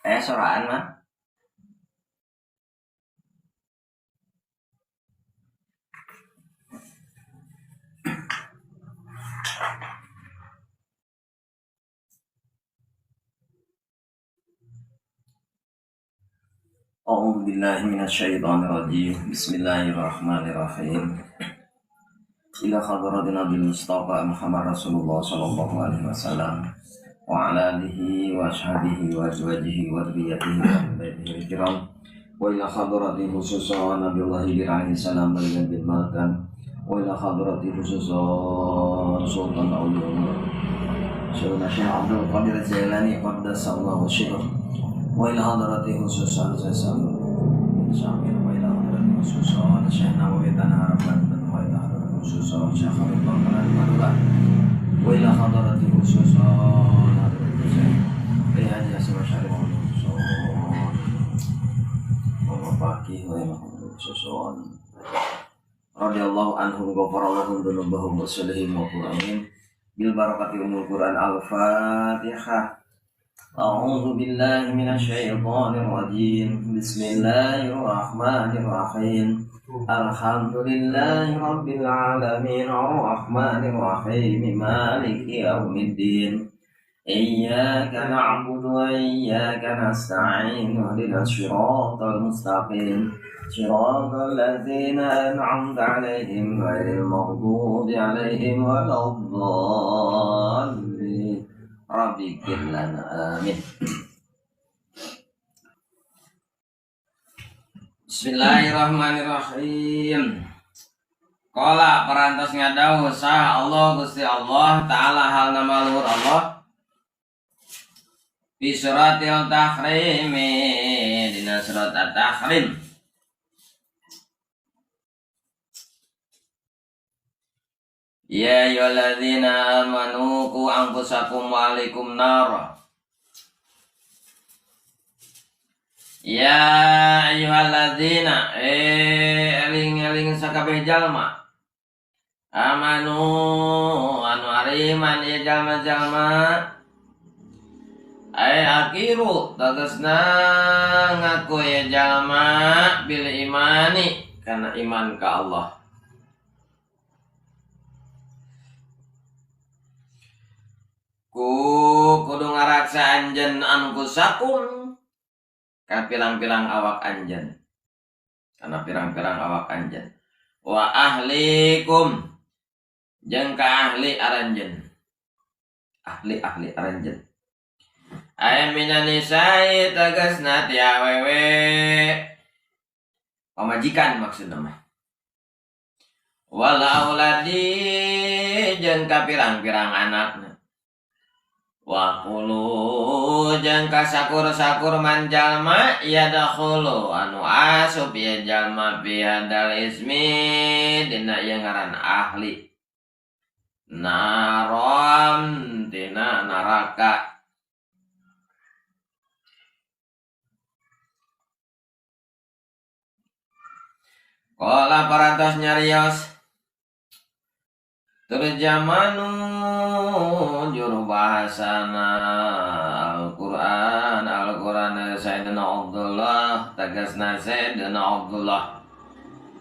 Soraan mah. A'udzu billahi minasyaitonir rajim. Bismillahirrahmanirrahim. Ila hadratin Nabi Mustafa Muhammad Rasulullah sallallahu alaihi wasallam wa ala alihi wa ashabihi wa azwajihi wa dzurriyyatihi wa ahli kiram wa ila hadrati khususan Nabiullah alaihi salam bin Malkan wa ila hadrati khususan Sultan Auliya Sayyidina Syekh Abdul Qadir Jailani qaddasallahu sirruh wa ila hadrati khususan Sayyidina Syamil wa ila hadrati khususan Syekh Nawawi Tanah Arab wa ila hadrati khususan Syekh Khalid Bangkalan Madura wa ila hadrati khususan hadrati Syekh Rihani Hasan Syarif khususan wa baqi wa ila hadrati khususan radhiyallahu anhum ghafarallahu dzunubahum wa salihim wa qur'anin bil barakati umul Qur'an. Al-Fatihah. A'udzu billahi minasyaitonir rajim. Bismillahirrahmanirrahim. Alhamdulillahi rabbil alamin arrahmanir rahim maliki yaumiddin. Iyyaka na'budu wa iyyaka nasta'in ihdinas siratal mustaqim. Siratal ladzina an'amta 'alaihim ghairil maghdubi 'alaihim waladdallin. Rabbi ighfir lana, amin. Bismillahirrahmanirrahim. Qala parantos ngadawuh sah Allah Gusti Allah ta'ala hal nama luhur Allah fi suratil tahrim dina surat at-tahrim. Ya ayyuhalladzina amanu qu anfusakum wa alaikum nar. Ya ayyuhalladzina eling-eling sakabeh jalma amanu anu ariman ieu jalma-jalma ay akiru tegasna ngaku ieu jalma bil imani kana iman ka Allah. Ku kudu ngaraksa anjeun anfusakum ka pirang-pirang awak anjeun kana pirang-pirang awak anjeun wa ahlikum jeung ka ahli aranjeun ahli-ahli aranjeun ay minan nisa'i tegasna ti awewe pamajikan maksudna mah wal auladi jeung ka pirang-pirang anakna wa qulu jeung ka sakur-sakur man jalma yadkhulu anu asup ieu jalma fi hadal ismi dina ieu ngaran ahli naron tina neraka. Qala parantos nyarios terjamanu juru bahasana Al-Quran Al-Quran Sayyidina Abdullah tegasna Sayyidina Abdullah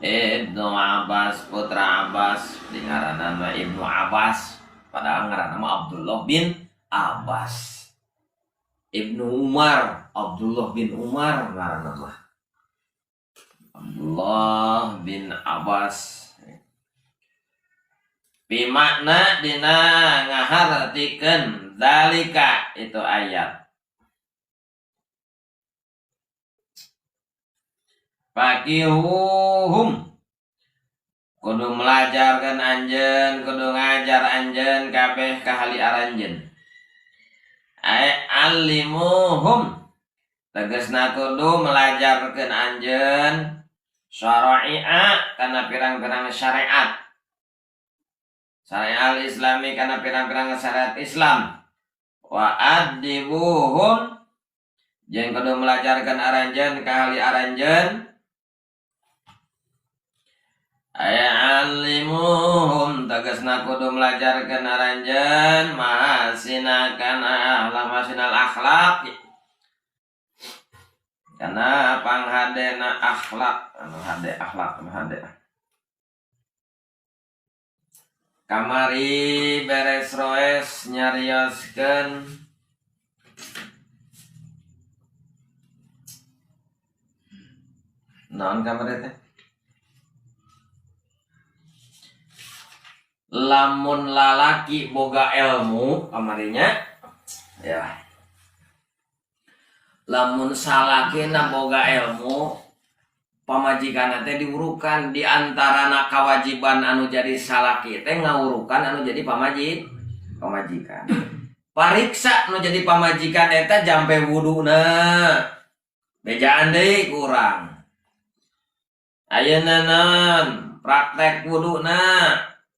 Ibnu Abbas putra Abbas dingaranna mah Ibnu Abbas padahal ngaranna mah Abdullah bin Abbas. Ibnu Umar Abdullah bin Umar ngaranna mah Abdullah bin Abbas. Bimakna dina ngahartikeun zalika itu ayat. Faqihuhum kudu melajarkeun anjeun, kudu ngajar anjeun kabeh ka ahli aranjeun. Ay alimuhum tegasna kudu melajarkeun anjeun syara'a kana pirang-pirang syariat. Syariat Islami kana pirang-pirang syariat Islam. Wa adibuhum jeung kudu melajarkeun aranjeun ka ahli aranjeun. Ay alimuhum tegasna kudu melajarkeun aranjeun mahasina kana mahasinal akhlaq. Karena panghadena akhlak anu hade akhlak anu hade. Kamari beres roes nyarioskeun naon kamari teh? Lamun lalaki boga ilmu kamarinya ya. Lamun salakina boga ilmu pamajikan teh diurukan di antarana kewajiban anu jadi salaki teh ngaurukan anu jadi pamajikan. Pariksa anu jadi pamajikan eta jampe wuduna. Bejaan deui kurang. Ayeuna naon praktek wuduna,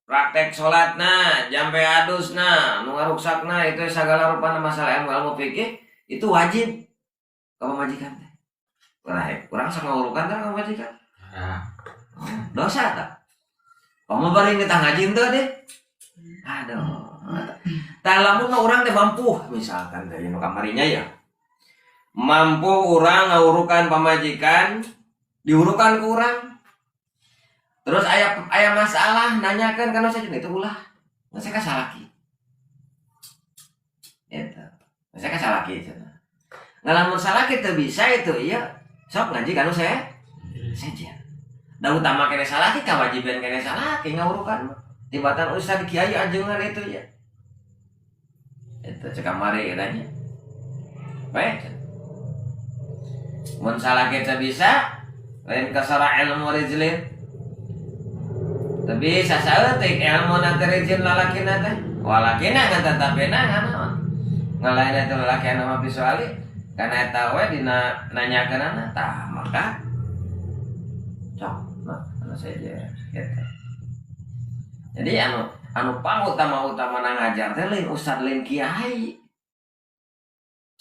praktek salatna, jampe adusna, nu ngaruksakna itu sagala rupana masalah ilmu fikih itu wajib ka pamajikan teh. Kurang sok ngaurukan teh ka pamajikan. Dosa tah. Kamu bari kita ngaji henteu deh. Aduh. Tah lamun urang teh mampu misalkan teh nu kamarinya ya. Mampu urang ngaurukan pamajikan, diurukan ku urang. Terus aya masalah nanyakeun kana saja itu ulah. Saya ka salaki. Eta. Saya ka salaki cenah. Ngalamun salaki teu bisa itu iya sok ngaji kanu saya sejen. Da utama kene salaki kewajiban kene salaki ngaurukan tibatan ustad kiai ajengan itu ya. Eta cek kamari eta nya. Bae. Mun salaki teu bisa lain kasara ilmu rijlin. Tapi sasaeutik ilmu na teh rijlin lalakina teh. Walakina ngan tetapena nganaon. Ngalain eta lalaki anu mah visuali karena eta we dina nanyakeunana tah maka cok nah anu saja gitu. Jadi anu pangutama-utama ngajar teh lain ustad lain kiai.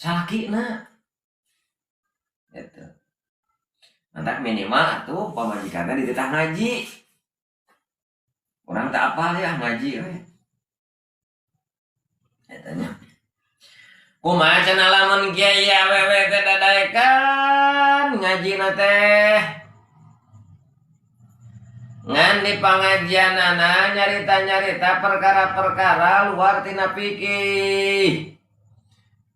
Salakina. Gitu. Mantak minimal atuh pamajikanna dititah ngaji. Urang tak apal ya ngaji we. Eta nya. Kumaha cenah lamun kiai awewe teh dadaekan ngajina teh. Ngan di pangajianana nyarita-nyarita perkara-perkara luar tina fikih.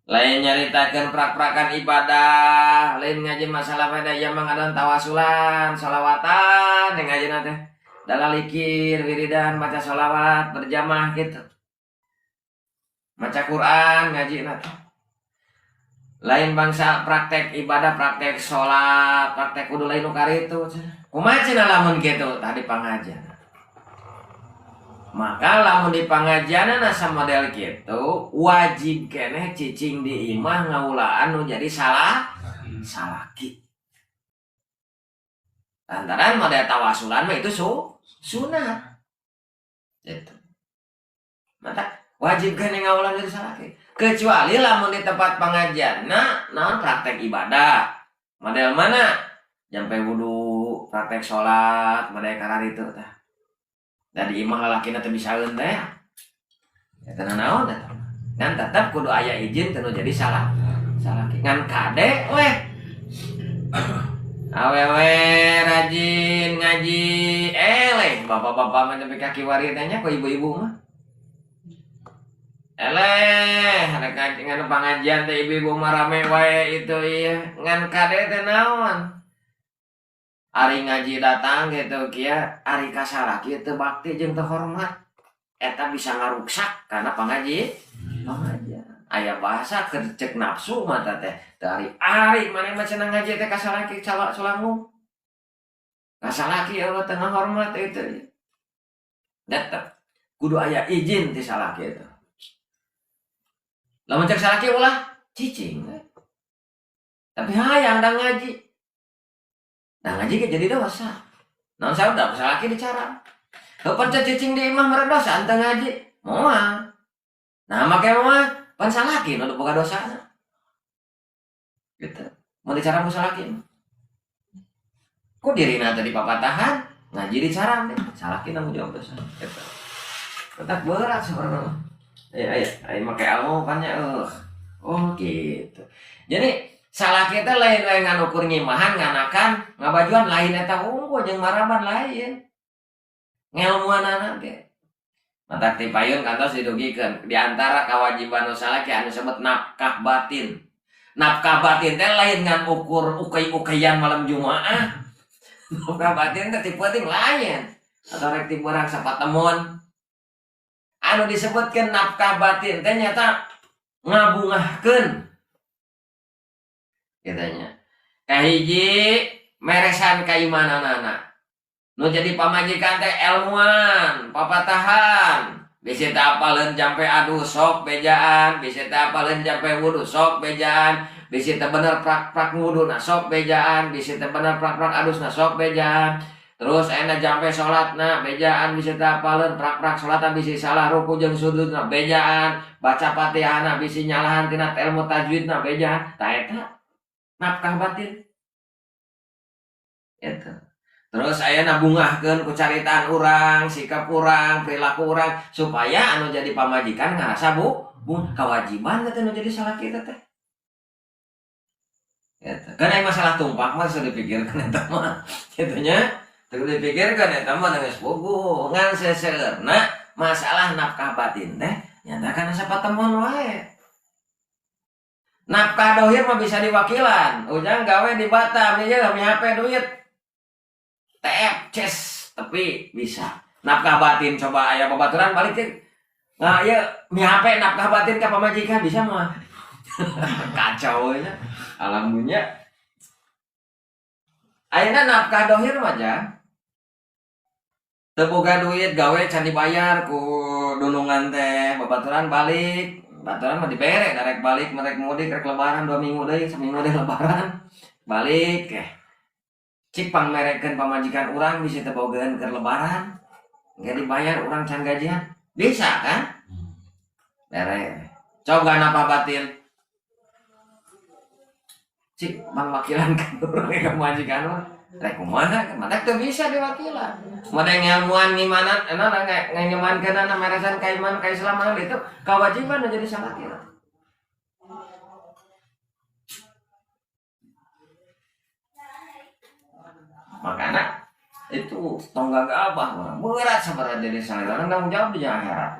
Lain nyaritakeun prak-prakan ibadah, lain ngaji masalah pada zaman ngadan tawasulan, sholawatan ngajina teh. Dalalikir, wiridan, baca sholawat, berjamaah gitu. Maca Quran ngaji teh. Lain bangsa praktek ibadah, praktek sholat, praktek kudu lain nu karitu. Kumaha cenah lamun kitu tadi pangajian. Maka lamun di pangajianna asa model kitu wajib keneh cicing di imah ngaulaan nu jadi salaki. Lantaran model tawasulan mah itu sunat. Gitu. Maka wajib keneh ngaulaan jadi salaki. Kecuali lamun di tempat pengajianna naon praktek ibadah. Model mana? Jampe wudu, praktek sholat, model karar itu tah. Da di imah lalakina teu bisaeun teh. Eta naon eta? Ngan tetep kudu aya izin teu jadi salah. Salaki. Ngan kade weh. Awewe rajin ngaji eleh bapak-bapak mah nepi ka kiwari teh nya ku ibu-ibu mah. Eleh rek ngaji ngan pangajian teh ibu-ibu mah rame wae itu iya. Ngan kade teh naon? Ari ngaji datang gitu kia, ari kasalaki teu bakti jeung teu hormat. Eta bisa ngaruksak karena pangajian. Aya bahasa keur cek nafsu mah teh. Teu ari maneh mah cenah ngaji teh kasalaki calak sulangu. Kasalaki eueuh teu ngahormat itu. Tetep kudu aya izin ti salaki itu. Lamun cek salaki ulah cicing. Tapi hayang da ngaji. Nah ngaji ke jadi dosa. Naon saudara salaki dicarang. Heuh cicing di imah meureun dosa henteu ngaji. Moal. Nah make mah pan salaki nu boga dosana. Gitu. Mun dicarang ku salaki. Ku dirina teh dipapatahan, ngaji dicarang deh. Salaki nanggung jawab dosa. Gitu. Tetap berat sebenarnya. Ya, ya, ayo make ilmu kan ya. Oh gitu. Jadi Salaki teh lain we ngan ukur ngimahan, nganakan, ngabajuan lain eta unggul jeung maraban lain. Ngelmuanana ge. Matak ti payun kantos didugikeun di antara kewajiban nu salaki anu disebut nafkah batin. Nafkah batin teh lain ngan ukur ukay-ukayan malam Jumaah. Nafkah batin teh ti peuting lain. Atau rek ti beurang sapatemon. Anu disebutkeun nafkah batin teh nyata ngabungahkeun. Katanya. Kahiji meresan kaimananana. Nu jadi pamajikan teh elmuan, papatahan. Bisi teu apaleun jampe aduh sok bejaan, bisi teu apaleun jampe wudu sok bejaan, bisi teu bener prak-prak wuduna sok bejaan, bisi teu bener prak-prak adusna sok bejaan. Terus ayeuna jampe salatna bejaan, bisi teu apaleun prak-prak salatna bisi salah ruku jeung sujudna bejaan, baca Fatihahna bisi nyalahan tina ilmu tajwidna bejaan. Tah eta nafkah batin. Eta. Terus ayeuna bungahkeun ku caritaan urang, sikap urang, perilaku urang supaya anu jadi pamajikan ngarasa bu kewajiban teh nu jadi salaki teh. Eta. Kan aya masalah tumpak mah geus dipikirkeun eta mah. Kitu nya. Teu dipikirkeun eta mah geus puguh. Ngan seseueurna masalah nafkah batin teh nyata kana sapatemon wae. Nafkah dohir mah bisa diwakilan. Ujang gawe di Batam ieu mi HP duit. TF ces tepi bisa. Nafkah batin coba aya babaturan balik teh. Nah ieu mi HP nafkah batin ka pamajikan bisa mah. Kacau nya. Alam dunya. Ayeuna nafkah dohir mah jang. Teu boga duit gawe can dibayar ku dunungan teh babaturan balik. Baturan mah dibere darek balik merek mudik rek lebaran 2 minggu deui saminggu deui lebaran. Balik eh. Cik pangmerekeun pamajikan urang bisa teu bogaeun keur lebaran. Engke dibayar urang can gajian. Bisa kan? Bere. Coba nafkah batin. Cik pangwakilan ka urang ka pamajikan urang. Rek kumaha matak teu bisa diwakilan. Mada ngelmuan ngimanan anu nganyemankeunana meresan kaiman kaislaman itu kewajiban jadi salaki. Makanya itu tonggak abah orang berat sebenarnya jadi salaki orang tanggung jawab di akhirat.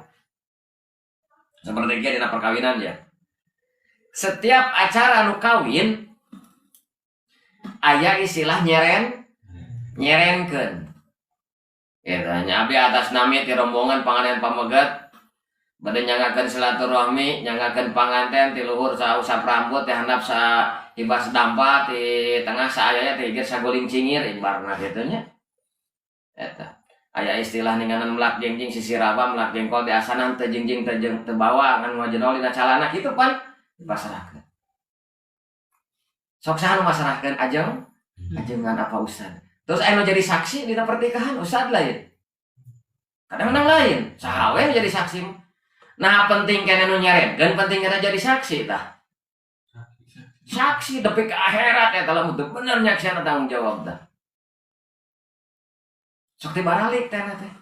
Seperti kia dina perkawinan ya. Setiap acara nu kawin aya istilah nyerenkeun. Gitu, nya abdi atas nami ti rombongan panganten pameget bade nyanggakeun silaturahmi, nyanggakeun panganten ti luhur sausap rambut ti handap sa ibas dampa ti tengah saayaya ti higir saguling cingir ibarna kitu nya. Eta aya istilah ninganan melak jengjing sisi rawa melak jengkol di asanan teu jengjing teu jeung teu bawa ngan ngajenol dina calana kitu pan dipasrahkeun. Sok saha nu masrahkeun ajeng? Ajengan apa ustad? Terus aya nu jadi saksi dina pernikahan ustad lain. Kadang-kadang lain, saha we nu jadi saksi. Nah penting keneh nu nyerenkeun, penting keneh jadi saksi tah. Saksi depi ke akhirat eta lamun teu bener nyaksiana tanggung jawab tah. Sok tibaralik teh teh.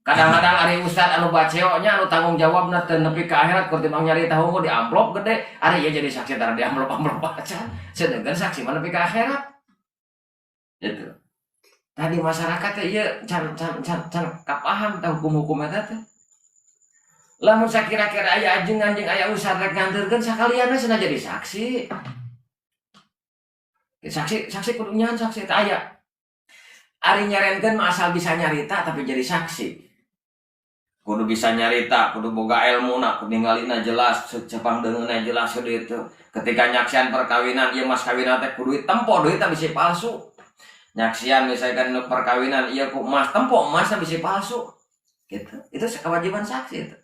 Kadang-kadang ari ustad anu baceo nya anu tanggung jawabna teu nepi ka akhirat keur timbang nyarita hungkul di amplop gede, ari ieu jadi saksi tara di amplop-amplop acan. Sedengkeun saksi mah nepi ka akhirat. Gitu. Tadi masyarakat teh ieu can kapaham tah hukum-hukum eta teh. Lamun sakira-kira aya ajengan jeung aya ustad rek nganterkeun sakalian we cenah jadi saksi. Saksi kudu nyahan saksi teh aya. Ari nyarenkeun mah asal bisa nyarita tapi jadi saksi. Kudu bisa nyarita, kudu boga elmuna, kudu ningalina jelas, cepang deungeunna jelas kudu itu. Ketika nyaksian perkawinan, ieu mas kawin teh kudu tempo duit teh bisi palsu. Nyaksian misalkan nu perkawinan ieu ku emas tempo emas teh bisi palsu. Gitu. Itu kewajiban saksi itu.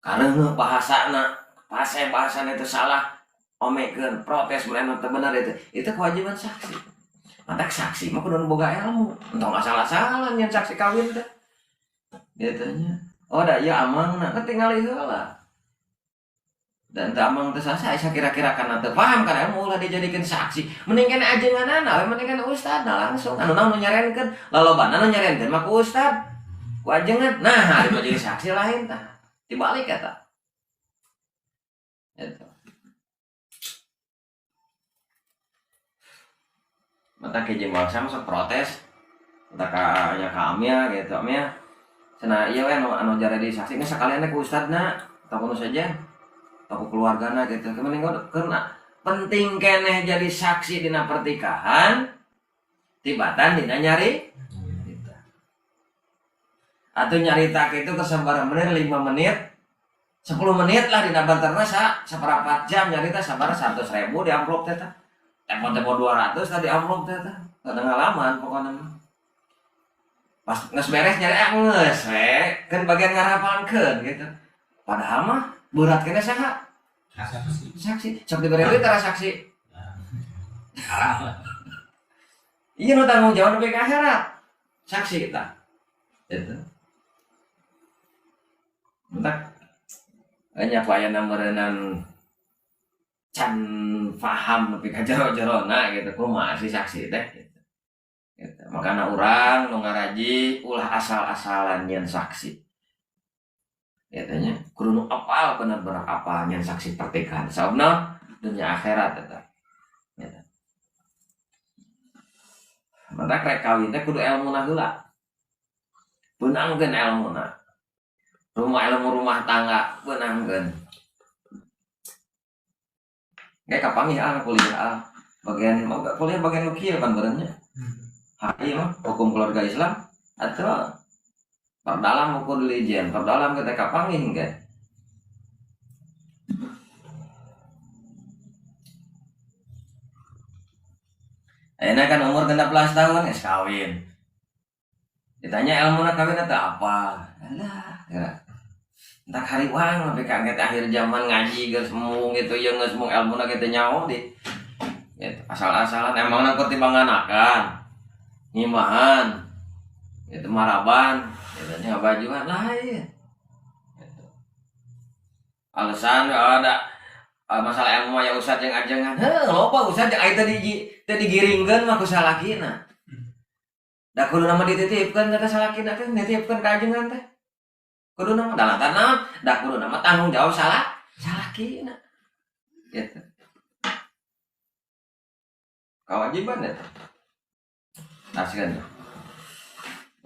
Karena bahasana, bahasa bahasana itu salah, omekeun, protes mun teu bener itu. Itu kewajiban saksi. Matak saksi mah kudu boga ilmu. Entong salah-salah nyen saksi kawin teh. Gitu nya. Oh da ieu amangna ketingali heula. Dan teu amang teh sasa asa kira-kira kana teu paham kana ilmu ulah dijadikeun saksi. Mending kana ajenganana we mending kana ustadna langsung. Anu naon nu nyarenkeun, lalobana nu nyarenkeun mah ku ustad. Ku ajengan. Nah, ari mah jadi saksi lain tah. Dibalik eta. Gitu. Mata ke bangsa masuk protes. Mata ka nya ka Amia gitu Amia. Cenah ieu we anu jaradi saksi geus sakalian ku ustadna atau ku nu saja. Atau ku keluargana gitu. Mending keuna penting keneh jadi saksi dina pernikahan tibatan dina nyari atau nyarita itu kesabaran menit 5 menit 10 menit lah dina banterna saperempat jam nyarita sabar 100.000 di amplop teh tah. Tempo-tempo 200 tadi amplop teh tah. Kada ngalaman pokona mah. Pas geus beres nyari geus we kan bagian ngarapalkeun gitu. Padahal mah berat keneh saha? Saksi. Sok dibere duit tara saksi. Iya nu tanggung jawab nepi ka akhirat. Saksi kita. Gitu. Entak nya ku ayana meureunnan can paham nepi ka jero-jerona gitu kumaha sih saksi teh gitu. Gitu. Makana urang nu ngaraji ulah asal-asalan nyeun saksi. Katanya kudu nu apal bener-bener apal nyeun saksi pernikahan. Sababna dunia akhirat eta. Gitu. Mata rek kawin teh kudu elmuna heula. Beunangkeun elmuna. Rumah ilmu rumah tangga beunangkeun. Kayak kapanggih ah kuliah ah. Bagian mau kuliah bagian nu kieu pan beureunya. HI mah hukum keluarga Islam atau perdalam hukum religion, perdalam kita kapanggih engke. Ayeuna kan umur 16 tahun geus kawin. Ditanya ilmuna kawin atau apa? Alah, kira. Entak hariwang nepi ka engke akhir zaman ngaji geus mung gitu ieu geus mung ilmuna ge teu nyaho di. Gitu. Asal-asalan emangna keur tibanganakan. Ngimahan. Gitu maraban, gitu nya ngabajuan lain. Gitu. Alasan ada masalah ilmu ya ustad jeung ajengan. Heuh, loba ustad jeung aya teu digiringkeun mah ku salakina. Da kuduna mah dititipkeun ka salakina teh, nitipkeun ka ajengan teh. Kuduna mah da lantaran naon? Da kuduna mah tanggung jawab salakina. Gitu. Kewajiban eta. Taskeun.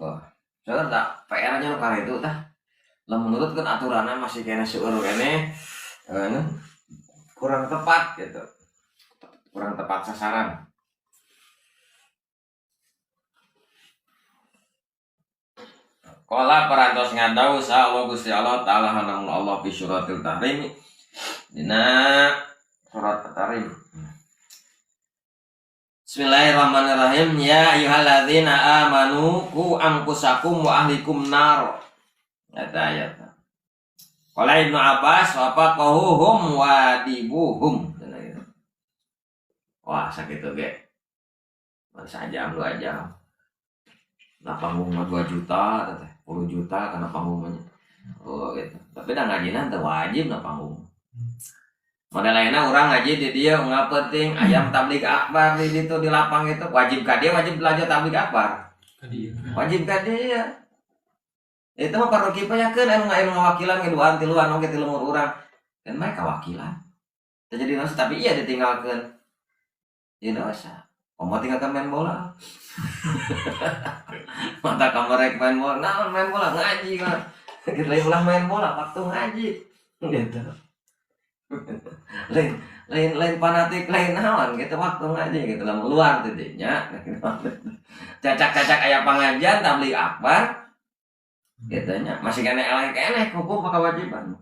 Wah, soalnya tak PR-nya nu kartu tah. Lah menurut kan aturanna masih kena seueur keneh kurang tepat gitu. Kurang tepat sasaran. Qala parantos ngadau sa Allah Gusti Allah taala hanamun Allah fi suratil Tahrim. Dina surat At-Tahrim. Bismillahirrahmanirrahim. Ya ayyuhalladzina amanu qu anfusakum wa ahlikum nar. Eta ayat. Qala Ibnu Abbas wa faqahuhum wadibuhum. Wah, sakitu ge. Masa jam 2 jam. Nah panggung mah 2 juta teh, 10 juta karena panggung mah. Oh gitu. Tapi dah ngajina teu wajib na panggung. Model lainnya orang ngaji di dia nggak penting ayam tablig akbar di situ di lapang itu wajib ka dia wajib belajar tablig akbar. Wajib ka dia. Itu mah perlu kipayakeun anu ngawakilan ge duaan tiluan oge ti lemur urang. Dan mereka wakilan. Terjadi dosa tapi iya ditinggalkeun. Ya dosa. Komo tinggalkan main bola. Mata kamerek main bola, naon main bola ngaji kan. Kita ulah main bola waktu ngaji. Gitu. Lain fanatik lain naon gitu waktu ngaji gitu lah luar titiknya. Cacak-cacak aya pengajian tabligh akbar. Gitu nya masih kene eleh keneh hukum kewajiban.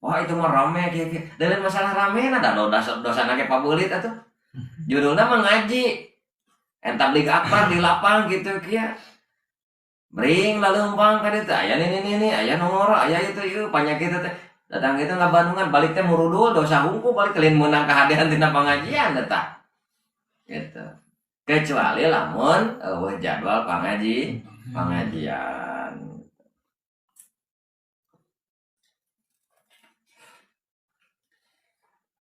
Wah itu mah rame kieu kieu. Dan masalah rame na da dosa nage pabulit atuh. Judulna mah ngaji. Tabligh akbar di lapang gitu kieu. Bring laleumpang ka ditu aya nini-nini aya nu ngoro aya itu ieu panyakit teh. Datang itu ngabandungan balik teh murudul dosa hungku balik lain meunang kahadean tina pengajian eta. Gitu. Kecuali lamun eueuh jadwal pengajian.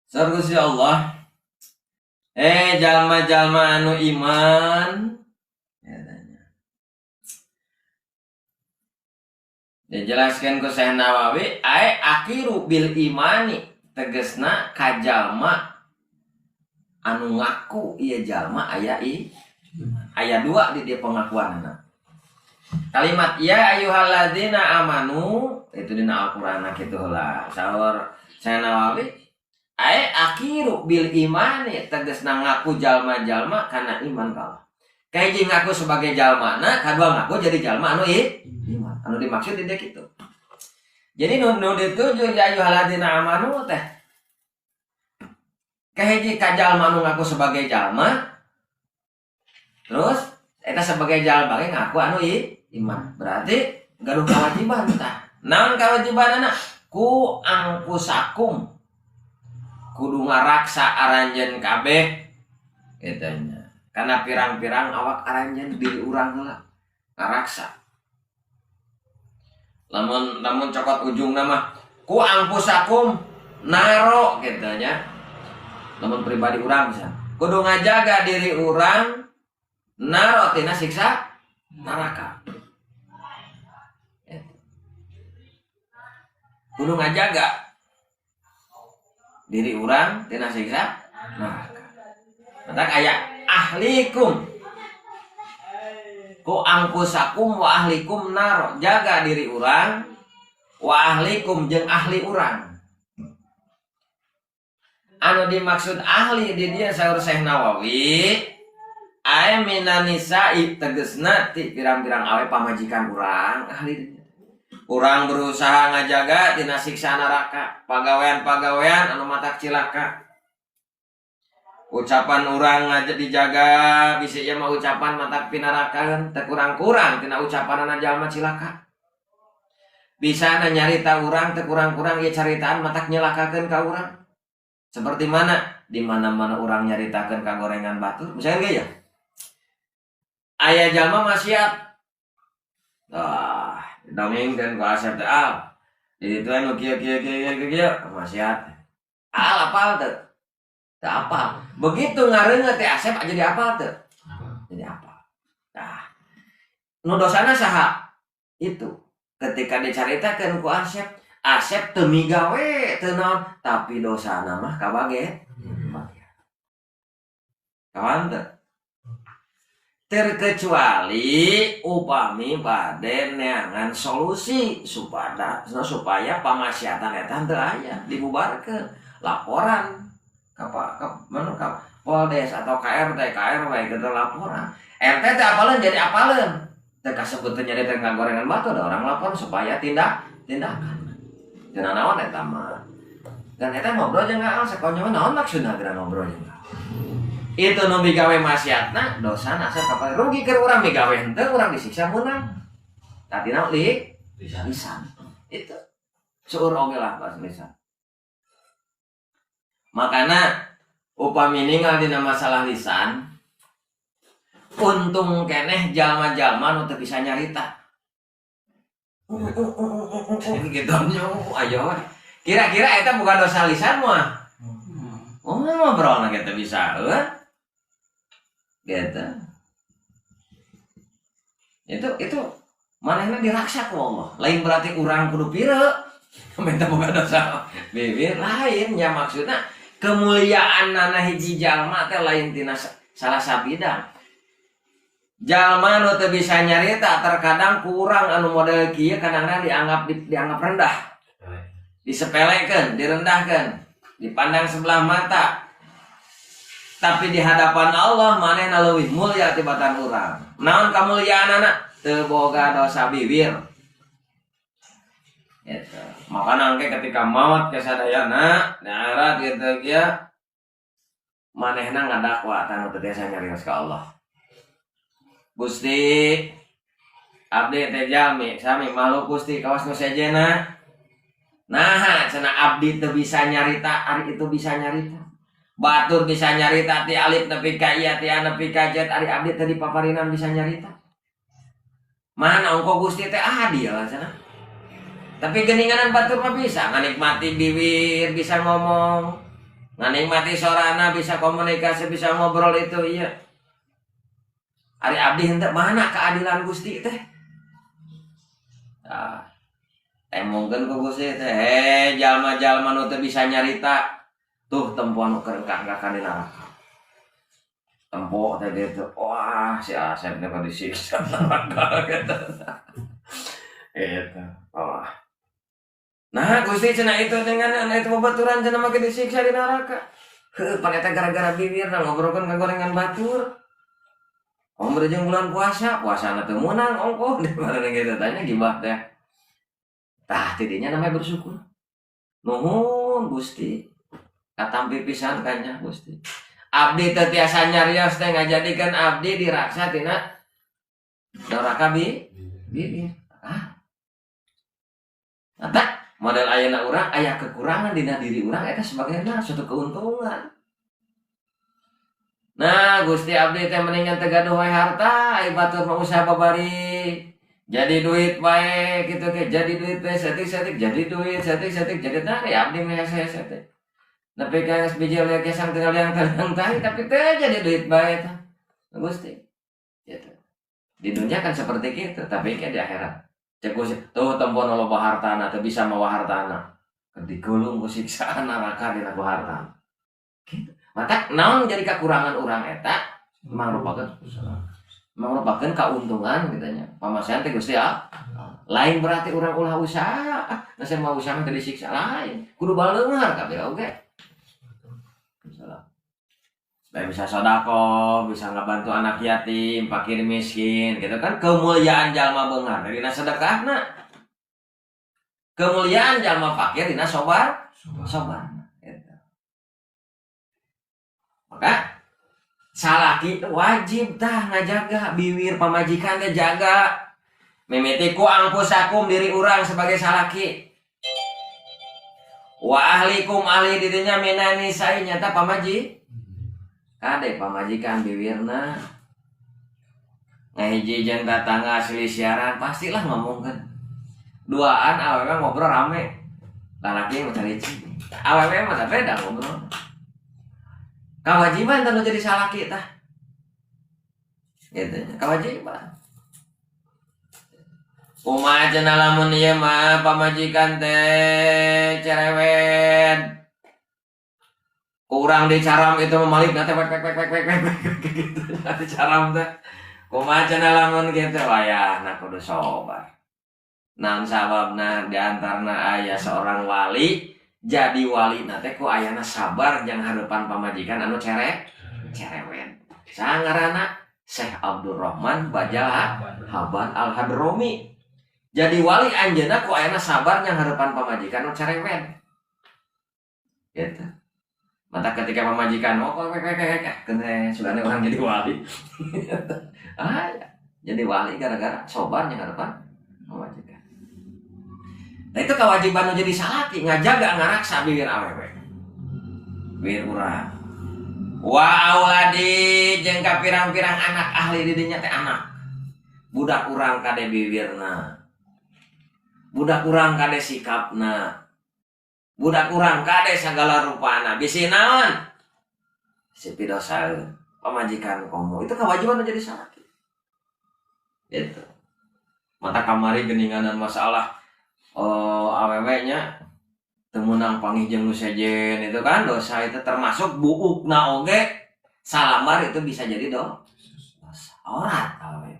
Sareng Gusti Allah. Jalma-jalma anu iman. Dijelaskan ku Syekh Nawawi, ai akhiru bil imani tegesna ka jalma anu ngaku ieu jalma aya Aya dua di dia pengakuan. Kalimat ya ayyuhalladzina amanu itu dina Al-Qur'an kitu heula. Saur Syekh Nawawi ai akhiru bil imani tegasna ngaku jalma-jalma kana iman ka Allah. Kahiji ngaku sebagai jalmana, kadua ngaku jadi jalma anu iman. Anu dimaksud di dia kitu. Jadi nu dituju ya ayyuhalladzina amanu teh kahiji ka jalma anu ngaku sebagai jalma, terus eta sebagai jalma ge ngaku anu iman. Berarti gaduh kewajiban tah. Naon kewajibanana? Ku angpusakum kudu ngaraksa aranjeun kabeh kitu nya. Kana pirang-pirang awak aranjeun diri urang heula ngaraksa. Lamun lamun cokot ujungna mah ku angpusakum naro kitu nya. Lamun pribadi urang bisa kudu ngajaga diri urang naro tina siksa neraka. Gitu. Kudu ngajaga diri urang tina siksa neraka. Matak aya ahlikum ku angpusakum wa ahlikum naro, jaga diri urang wa ahlikum jeung ahli urang. Anu dimaksud ahli di dieu saur Syekh Nawawi ae minan nisa'i tegesna ti pirang-pirang awe pamajikan urang ahli di dieu. Urang berusaha ngajaga tina siksa neraka, pagawean-pagawean anu matak cilaka. Ucapan urang aja dijaga, bisi ieu mah ucapan matak pinarakaeun, teu kurang-kurang tina ucapanana jalma cilaka. Bisa na nyarita urang teu kurang-kurang ieu caritaan matak nyelakakeun ka urang. Seperti mana? Di mana-mana urang nyaritakeun ka gorengan batur, misalnya ge ya. Aya jalma maksiat. Ah, dongeng dan ku Asep teh al. Di ditu anu kieu kieu kieu kieu kieu maksiat. Al apal teu? Teu apal. Begitu ngareungeut teh Asep jadi apal teu? Jadi apal. Nah, nu dosana saha? Itu ketika dicaritakeun ku Asep, Asep teu migawe teu naon, tapi dosana mah kabage. Kawan teu? Terkecuali upami bade neangan solusi supaya supaya pamaksiatan eta teu aya dibubarkeun laporan ka ka mana ka Poldes atau KRT KRW gitu laporan RT teh apaleun jadi apaleun teh kasebutkeun jadi teh ngagorengan batu ada orang lapor supaya tindakan cenah naon eta mah dan eta ngobrol jeung Aal sakonyo naon maksudna geura ngobrol jeung itu nu migawe maksiatna dosana asa kapal rugi keur urang migawe henteu urang disiksa meunang tadina li lisan itu seueur oge lah bahasa lisan. Makana upami ningal dina masalah lisan untung keneh jalma-jalma nu teu bisa nyarita gitu nya ayo kira-kira eta bukan dosa lisan mah. Oh ngobrol na kita bisa gitu. Itu manehna diraksa ku Allah. Lain berarti urang kudu pire minta boga dosa bibir lain ya, maksudnya kemuliaan nana hiji jalma teh lain tina salah sabidang. Jalma nu teu bisa nyarita terkadang kurang anu model kieu kadang-kadang dianggap rendah, disepelekeun, direndahkan, dipandang sebelah mata. Tapi di hadapan Allah manehna leuwih mulia tibatan urang. Naon kamuliaanana? Teu boga dosa bibir. Gitu. Makana engke ketika maut ke sadayana, di akhirat gitu ya, manehna ngadakwa tanu teu tiasa nyarios ka Allah. Gusti, abdi teh jalmi sami makhluk Gusti kawas nu sejenna. Nah, cenah abdi teu bisa nyarita, ari itu bisa nyarita. Batur bisa nyarita ti alif nepi ka ya, ti a nepi ka z, ari abdi teh dipaparinan bisa nyarita. Mana ongko Gusti teh adil cenah. Tapi geninganan batur mah bisa nganikmati bibir, bisa ngomong. Nganikmati sorana, bisa komunikasi, bisa ngobrol itu iya. Ari abdi henteu, mana keadilan Gusti teh? Nah, emongkeun ku Gusti teh, he jalma-jalma nu teu bisa nyarita, tuh tempoan nu keur engkah-engkah di neraka. Tempo teh gitu. Wah, si Asep teh disiksa neraka gitu. Gitu. Oh. Nah, Gusti, cenah itu dengan itu babaturan cenah make disiksa di neraka. Heuh, pan eta gara-gara bibirna ngobrolkeun kagorengan batur. Oh, berujung bulan puasa, puasa teu meunang ongkoh di mana gitu tanya gibah teh. Tah, tidinya namanya bersyukur. Nuhun Gusti. Katampi pisan kanya Gusti. Abdi teu tiasa nyarios teh ngajadikeun abdi diraksa tina doraka bi bibir. Ah. Nah, model ayeuna urang aya kekurangan dina diri urang, eta sebagainya suatu keuntungan. Nah, Gusti, abdi teh mendingan teu gaduh wae harta, ai batur mah usaha babari. Jadi duit wae gitu ke, jadi duit teh saeutik-saeutik jadi duit, saeutik-saeutik jadi, nah ya abdi mah hese-hese teh. Nepi ka geus bijil kesang tinggal yang tenang tahi, tapi teh jadi duit bae tah. Gusti. Gitu. Di dunia kan seperti itu, tapi kayak di akhirat. Cek Gusti, tuh tempo loba hartana, teu bisa mawa hartana. Digulung ku siksaan neraka dina ku hartana. Gitu. Mata naon jadi kekurangan urang eta mangrupakeun keuntungan gitu nya. Pamasean teh Gusti ya. Lain berarti urang ulah usaha. Nah, saya mau usaha mah teu disiksa, lain. Kudu baleunghar kabeh oge. Misalnya supaya bisa sodako, bisa ngebantu anak yatim, fakir miskin, gitu kan. Kemuliaan jalma beunghar dina sedekahna. Kemuliaan jalma fakir dina sobar, sobar. Gitu. Maka salaki itu wajib tah ngajaga biwir pamajikan teh, jaga. Mimiti qu anfusakum, diri urang sebagai salaki. Wa ahlikum, ahli dirinya, minan nisa'i nyata pamaji. Kade pamajikan biwirna. Ngahiji jeung tatangga silih siaran pastilah ngomongkeun. Duaan awewe ngobrol rame. Lalaki mah cari. Awewe mah beda ngobrol. Kewajiban tah nu jadi salaki tah. Gitu, kewajiban. Kumaha cenah lamun ieu mah pamajikan teh cerewet. Kurang dicaram itu mah malik teh wek wek wek wek wek wek gitu dicaram teh. Kumaha cenah lamun kitu, wayahna kudu sabar. Naon sababna? Di antarana aya seorang wali, jadi wali teh ku ayana sabar jang hareupan pamajikan anu cerewet. Saha ngaranna? Syekh Abdurrahman Bajala Haban Al Hadromi. Jadi wali anjeunna ku ayana sabar jang hareupan pamajikan anu cerewet. Gitu. Mata ketika pamajikan oh wek wek wek wek kena sugane urang jadi wali. Ah, ya. Jadi wali gara-gara sabar jang hareupan pamajikan. Nah, itu kewajiban nu jadi salaki, ngajaga ngaraksa bibir awewe. Bibir urang. Wa auladi, jeung ka pirang-pirang anak, ahli di dinya teh anak. Budak urang kade bibirna. Budak urang kade sikapna. Budak urang kade segala rupana. Bisi naon? Si pidosaeun. Pamajikan komo. Itu kewajiban menjadi salaki. Gitu. Mata kamari geninganan masalah, oh, awewe nya teu meunang panggih jeung nu sejen, itu kan dosa. Itu termasuk buukna oge salambar, itu bisa jadi dosa aurat awewe.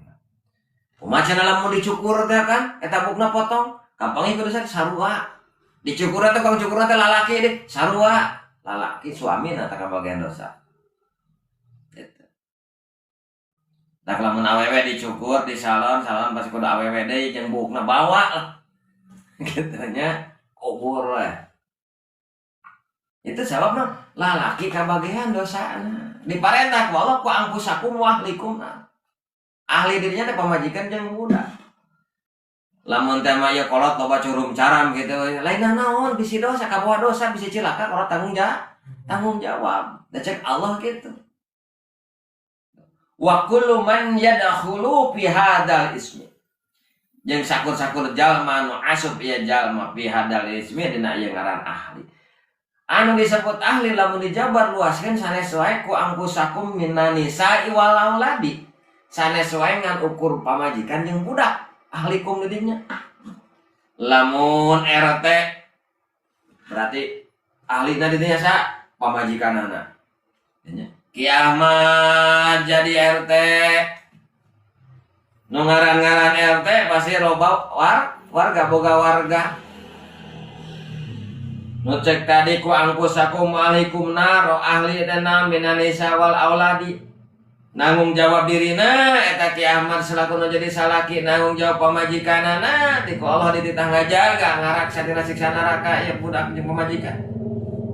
Kumaha cenah lamun dicukur teh kan eta buukna potong, kapanggih kudu sarua dicukur teh, kang cukur teh lalaki deh, sarua lalaki suami na teh kabagian dosa gitu. Nah, lamun awewe dicukur di salon, salon pasti kudu awewe deui jeung buukna bawa lah gitu nya, kubur lah. Itu sebabna lalaki kabagian dosana diparentah ku Allah, qu anfusakum wa ahlikum. Ahli dirinya teh pamajikan jeung budak. Lamun teh mah ieu kolot loba curum caram gitu, lain naon, bisi dosa, kabawa dosa, bisi cilaka kolot, tanggung jawab da cek Allah gitu. Wa kullu man yadkhulu fi hadzal ismi, jeung sakur-sakur jalma anu asup ieu jalma, fi hadzal ismi dina ieu ngaran ahli. Anu disebut ahli lamun dijabar luaskeun sanes wae qu anfusakum minan nisa'i wal auladi, sanes wae ngan ukur pamajikan jeung budak ahlikum di dinya. Lamun RT berarti ahlina di dinya sa pamajikanana nya. Kiamat jadi RT. Nu ngaran-ngaran RT pasti loba warga boga warga. Nu cek tadi ku angkusakum alaikum naro ahli dana minanisa wal auladi. Nanggung jawab dirina eta Ki Ahmad selaku nu jadi salaki nanggung jawab pamajikanana ti ku Allah dititah ngajaga ngaraksa tina siksa neraka ieu budak jeung pamajikan.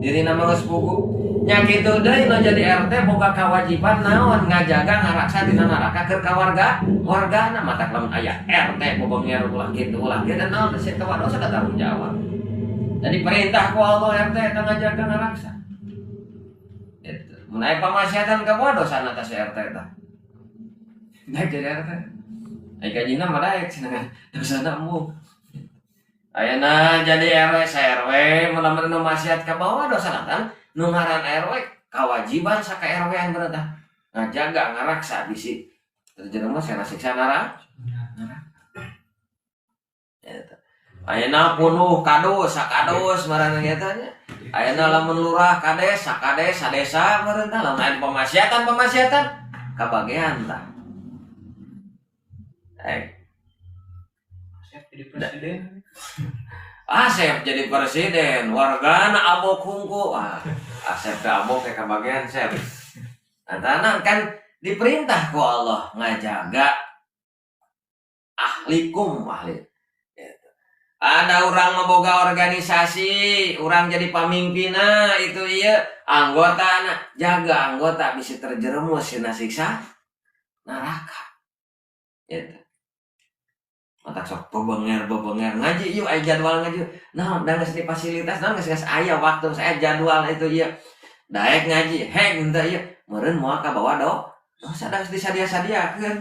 Dirina mah geus pugu. Nya kitu deui nu jadi RT boga kewajiban naon ngajaga ngaraksa dina neraka keur ka warga wargana matak lamun aya RT bobenger ulah kitu ulah kitu naon teh teu dosa tanggung jawab. Jadi perintah ku Allah RT eta ngajaga ngaraksa. Gitu. Mun aya pamaksiatan ka boga dosana teh si RT tah. Daek jadi RT. Ai gajina mah daek cenah dosana embung. Ayeuna jadi RW sa-RW mun lamun nu maksiat ka bawah dosana tah. Nu ngaran RW kewajiban saka RW-an bener tah ngajaga ngaraksa bisi terjerumus kana siksa neraka. Eta. Ayeuna punuh kadus sakadus marana eta nya. Ayeuna lamun lurah kades sakades sadesa meureun tah lamun aya pemaksiatan kabagean tah. Asep jadi presiden. Asep jadi presiden, wargana abok hungku. Ah, Asep ke abok ke kabagean Sep. Antara kan diperintah ku Allah ngajaga ahlikum ahli. Gitu. Ada orang memboga organisasi, orang jadi pamimpinna itu iya anggota nah, jaga anggota bisa terjerumus dina siksa neraka. Gitu. Matak sok bebenger bebenger ngaji yuk aya jadwal ngaji. Nah, dan geus di fasilitas naon geus geus aya waktu saya jadwal itu iya. Daek ngaji, hek henteu ieu. Meureun moal kabawa do. Dosa da geus disadia-sadiakeun.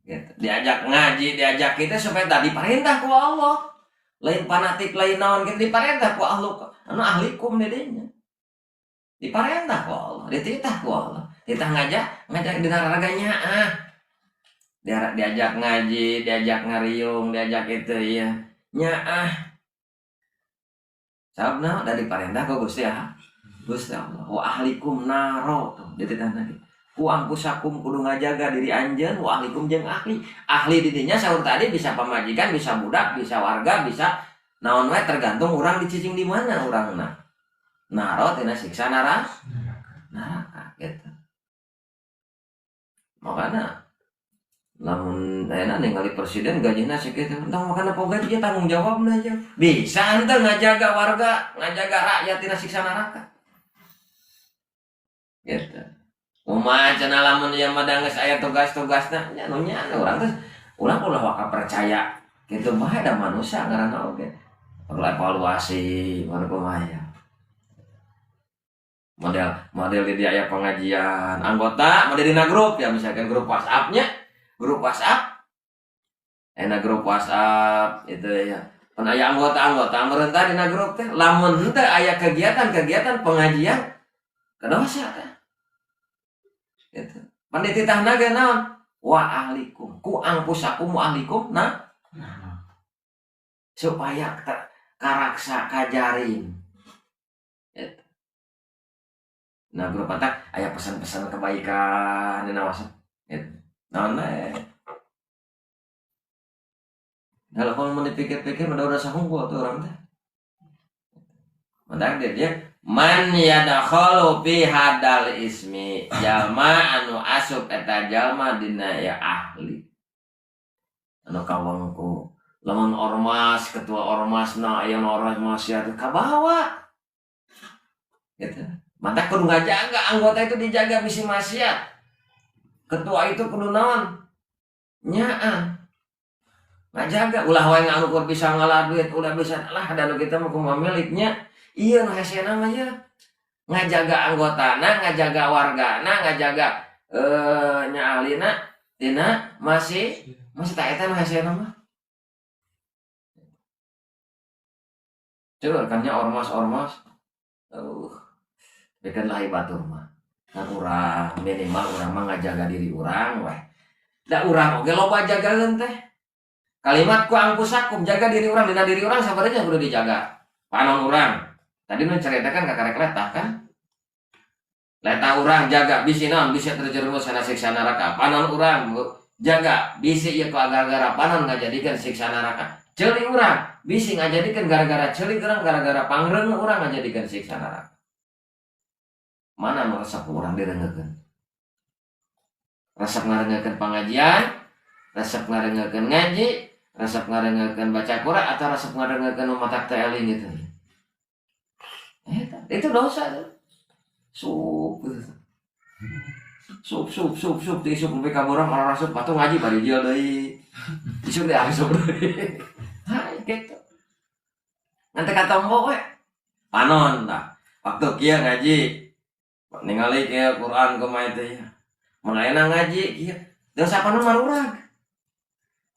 Gitu. Diajak ngaji, diajak kita supaya tadi perintah ku Allah. Lain fanatik, lain naon kita diperintah ku Allah. Anu ahlikum didinya. Diperintah ku Allah, dititah ku Allah. Titah ngajak, ngajak dina raganya ah. Diajak ngaji, diajak ngariung, diajak itu iya. Nyaah. Sababna dari parentah ku Gusti ya. Gusti Allah. Wa ahlikum naro tuh dititah lagi. Ku angkusakum kudu ngajaga diri anjeun wa ahlikum jeung ahli. Ahli didinya sahur tadi bisa pamajikan, bisa budak, bisa warga, bisa naon wae tergantung urang dicicing di mana urangna. Naro tina siksa neraka gitu. Makana lamun ayeuna ningali presiden gajina sakitu tentang makana poga dia tanggung jawabna aja. Bisa henteu ngajaga warga, ngajaga rakyat tina siksa neraka. Gitu. Kumaha cenah lamun ieu mah da geus aya tugas-tugasna nya nu nya urang teh urang ulah waka percaya kitu mah da manusia ngaranna oge. Perlu evaluasi mana kumaha ya. Model model di dia aya pengajian anggota model dina grup ya misalkan grup WhatsApp-nya grup WhatsApp enak grup WhatsApp itu ya pan aya anggota-anggota meureuntah dina grup teh lamun henteu aya kegiatan-kegiatan pengajian kadosa teh gitu. Pan dititahna ge naon wa ahlikum ku angkusakum wa ahlikum nah supaya karaksa kajaring gitu. Nah grup pantak aya pesan-pesan kebaikan dina WhatsApp gitu. Naon we kalau mau dipikir-pikir udah sahungkul tuh orang teh. Mantak dia man yadkhulu fi hadal ismi jalma anu asup eta jalma dina ya ahli anu kawangku lamun ormas ketua ormas na aya ormas maksiat kabawa gitu. Mantak kudu ngajaga anggota itu dijaga bisi maksiat ketua itu kudu naon nyaan ngajaga ulah wae ngalukur bisa ngalah duit ulah bisa lah dan kita mah kumaha miliknya iya nu hesena mah ya ngajaga anggotana ngajaga wargana ngajaga nya ahlina tina masih masih tak eta nu hesena mah coba kan nya ormas-ormas bikin lah batur mah nah urang minimal urang mah ngajaga diri urang weh da urang oge loba jagaeun teh kalimat ku angkusakum jaga diri urang dina diri urang sabarnya kudu dijaga panon urang tadi nu ceritakan kakarek letah kan Leta urang jaga bisi naon, bisa terjerumus kana siksa neraka. Panon urang jaga bisi ieu ku gara-gara panon ngajadikeun siksa neraka. Ceuli urang bisi ngajadikeun gara-gara ceuli urang, gara-gara pangreung urang ngajadikeun siksa neraka. Mana nu resep urang direungeukeun? Resep ngareungeukeun pengajian, resep ngareungeukeun ngaji, resep ngareungeukeun baca Quran, atau resep ngareungeukeun nu matak teu eling gitu? Eta, itu dosa tuh. Sup gitu. Sup sup sup sup ti isuk sampai ka borong orang asup atuh ngaji bari dia deui. Isuk deh asup deui. Hai gitu. Nanti katombo we. Panon tah. Waktu kieu ngaji ningali kieu Quran kumaha teh ya. Mun ayeuna ngaji kieu. Dosa panon marurag.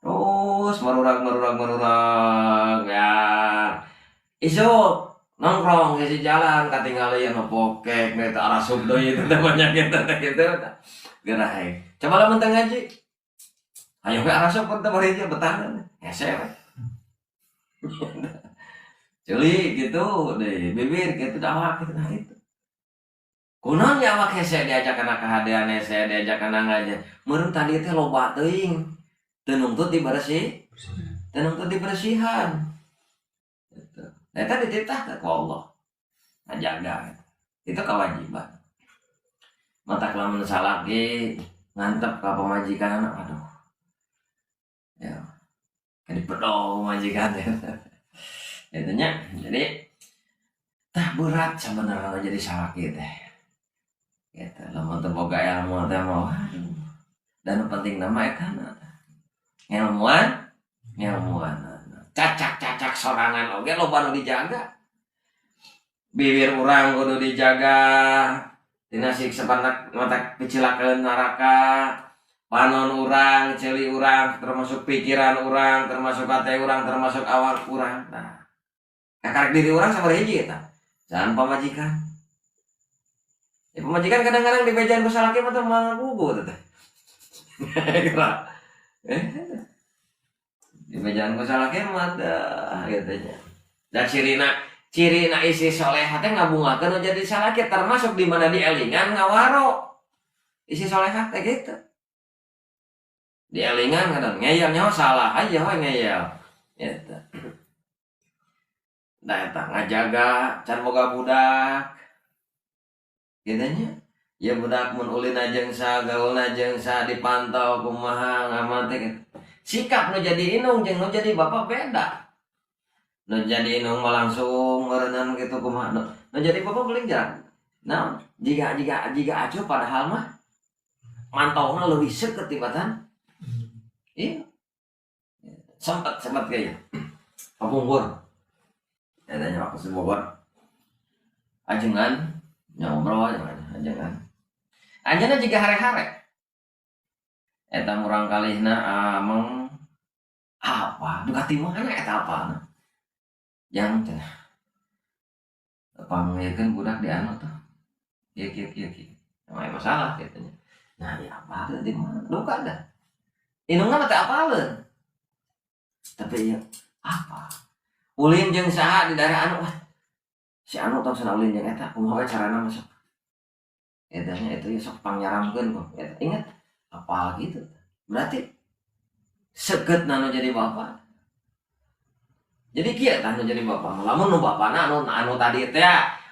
Terus marurag marurag marurag ya. Isuk nongkrong di jalan katingali anu pokek nu teh arasup deui itu teh banyak gitu teh gitu. Geura. Coba lamun teu ngaji. Ayo we arasup kan teh bari betahan. Hese we. Ceuli gitu deh, bibir gitu awak gitu, nah itu. Kunaon ya awak hese diajak kana kahadean, hese diajak kana ngaji? Meureun tadi teh loba teuing. Teu nungtut dibersih, teu nungtut dibersihan. Gitu. Nah, eta dititah ku Allah. Ngajaga. Itu kewajiban. Matak lamun salaki ngantep ka pamajikan anak, aduh. Ya. Kan dipedong pamajikan ya. Itu nya. Jadi tah berat sebenarnya jadi salaki teh. Gitu. Lamun teu boga ilmu teh mah aduh. Dan nu penting nama eta ngelmuan, ngelmuan. Cacak-cacak sorangan oge loba nu dijaga. Bibir urang kudu dijaga tina siksa matak picilakeun neraka. Panon urang, ceuli urang, termasuk pikiran urang, termasuk hati urang, termasuk awak urang. Nah, kakarek diri urang sabaraha hiji eta. Jangan pamajikan. Ya, pamajikan kadang-kadang dibejaan ku salaki mah teh mangagugu teh. Kira. Dibejaan ku salaki mah teh gitu nya. Dan cirina cirina istri soleha teh ngabungakeun nu jadi salaki, termasuk di mana dielingan ngawaro. Istri soleha teh gitu. Dielingan kadang ngeyel, nyaho salah aja we ngeyel. Gitu. Nah eta ngajaga can boga budak. Gitu nya. Ya budak mun ulin jeung sa, gaulna jeung sa, dipantau kumaha ngamati gitu. Sikap nu jadi indung jeung nu jadi bapak beda. Nu jadi indung mah langsung meureunan gitu kumaha. Nu jadi bapak paling jarang. Nah, jika jika jika acuh, padahal mah mantaunya lebih seukeut tibatan. Iya. Sempat sempat kayaknya. Kapungkur. Ya tanya waktu si Bogor. Ajengan ngobrol aja ajengan. Anjeunna jiga hare-hare. Eta murang kalihna ameng apa? Duka ti mana eta apa? Yang cenah. Pangyekeun budak di anu tuh. Kieu kieu kieu kieu. Nah, masalah gitu nya. Nah, ya apa di mana? Duka dah. Indungna mah teu apaleun. Tapi ya apa? Ulin jeung saha di daerah anu, wah. Si anu tong sana ulin jeung eta, kumaha we carana masuk. Eta nya itu ya sok pangyaramkeun kok. Eta ingat apa gitu. Berarti seukeut nu jadi bapak. Jadi kieu tah nu jadi bapak. Lamun nu bapana anu anu tadi teh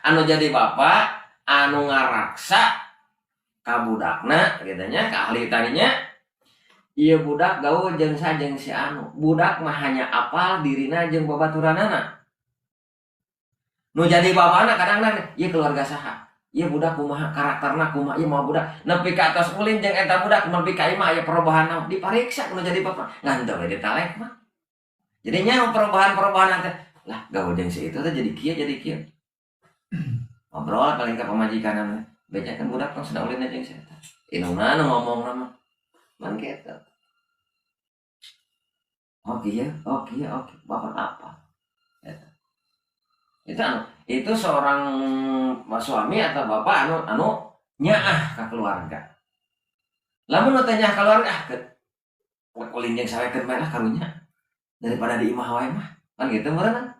anu jadi bapak anu ngaraksa ka budakna gitu nya, ka ahli tadinya. Ieu budak gaul jeung sa, jeung si anu. Budak mah hanya apal dirina jeung babaturanana. Nu jadi bapana kadang-kadang ieu keluarga saha? Ieu budak kumaha karakterna, kumaha ieu mau budak nepi ka atos ulin jeung eta budak nepi ka imah aya perubahan naon dipariksa nu jadi bapak, ngan teu we ditalek mah. Jadi nya perubahan-perubahan teh lah, gaul jeung si itu teh jadi kieu jadi kieu. Ngobrol paling ka pamajikan, beja kan budak tong sedang ulin jeung si eta. Indungna nu ngomong mah man gitu. Oh iya, oh iya, oke. Bapak apa? Gitu. Itu anu, itu seorang suami atau bapak anu anu nyaah ke keluarga. Lamun nu teh nyaah keluarga, ah ke ulin jeung sawekeun bae lah karunya. Daripada di imah wae mah. Kan gitu meureun.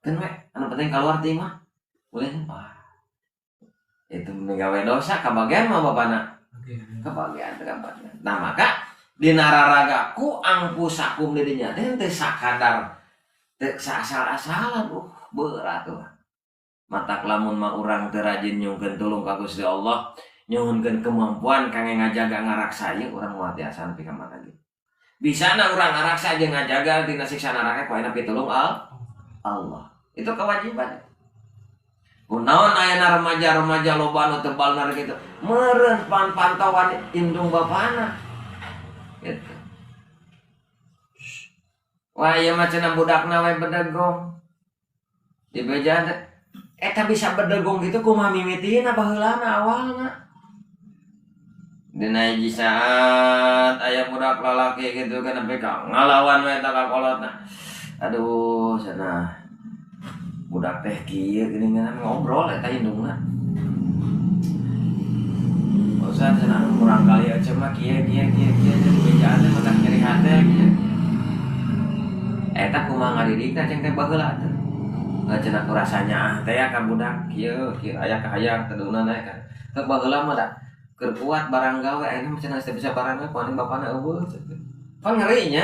Keun we, anu penting keluar ti imah. Ulin wah. Itu gawe dosa kabagian mah bapana. Kebagian, kebagian. Nah, maka dina raraga qu anfusakum di dinya teh teu sakadar, teu asal-asalan. Berat tuh. Matak lamun mah urang teu rajin nyungkeun tulung ka Gusti Allah, nyuhunkeun kemampuan kangge ngajaga ngaraksa ieu, urang moal tiasa nepi ka mana ge. Bisa na urang ngaraksa jeung ngajaga tina siksa neraka ku ayeuna pitulung Allah. Itu kewajiban. Kunaon ayeuna remaja-remaja loba nu tebal kitu? Meureun pan pantauan indung bapana. Gitu. Wah, ieu mah cenah budakna we bedegong. Dibejaan teh eta bisa bedegong gitu kumaha mimitina, baheulana, awalna. Dina hiji saat aya budak lalaki gitu kan sampai ka ngalawan we eta ka kolotna. Aduh, cenah budak teh kieu geuningan ngobrol eta indungna. Ustaz, cenah kurang kali aja mah kieu kieu kieu kieu, dibejaan teh matak nyeri hate kieu. Eta kumaha ngadidikna ceng teh baheula teh? Cenah ku rasanya ah teh ya ka budak kieu kieu aya kahayang teduna kan. Teu baheula mah da keur kuat barang gawe, ayeuna mah cenah teu bisa barang gawe paling bapana euweuh. Kan ngeri nya.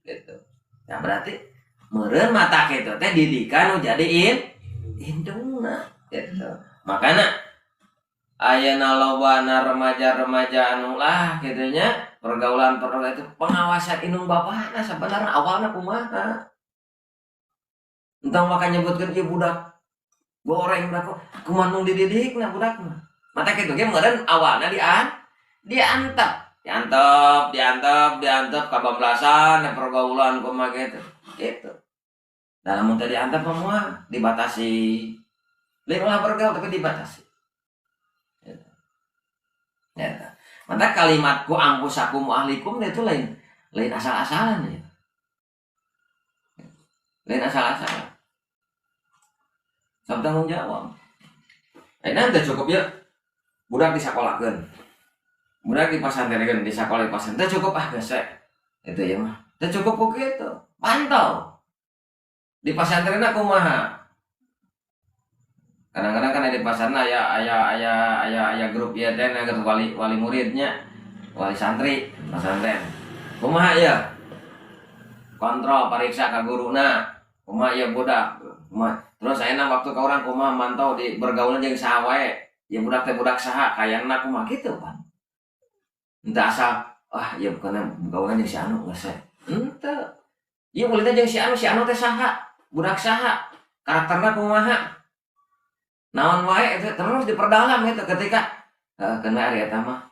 Gitu. Nah, berarti meureun mata kitu teh didikan nu jadi indungna gitu. Makana ayeuna lobana remaja-remaja anu lah kitu nya, pergaulan pergaulan itu pengawasan indung bapana sebenarnya awalnya kumaha. Entong maka nyebutkeun ieu budak goreng, budak kumaha nu dididikna budak mah. Mata kitu ge meureun awalna diantep, diantep, diantep, diantep kabablasan pergaulan kumaha gitu. Gitu. Nah, lamun teu diantep mah moal, dibatasi. Lain ulah bergaul, tapi dibatasi. Gitu. Ya. Maka kalimat qu anfusakum ahlikum itu lain lain asal-asalan ya. Lain asal-asalan. Sama tanggung jawab. Eh, nanti cukup ya. Budak disekolahkeun. Budak di pasantren, di sekolah, di pasantren cukup ah gesek. Itu ya mah. Teu cukup kok gitu. Pantau. Di pasantren kumaha? Kadang-kadang kan ada di pasantren aya aya aya aya aya grup ya teh grup wali wali muridnya, wali santri pasantren. Kumaha ya? Kontrol pariksa ka guruna. Kumaha ya budak? Kumaha? Terus ayeuna waktu ka urang kumaha mantau di bergaulna jeung saha wae? Ya budak teh budak saha, kayana kumaha kitu, Pak. Henteu asal ah ya bukannya bergaulna jeung si anu geus. Henteu. Ieu ulina jeung si anu, si anu teh saha? Budak saha? Karakterna kumaha? Naon wae itu terus diperdalam gitu ketika kena ari eta mah.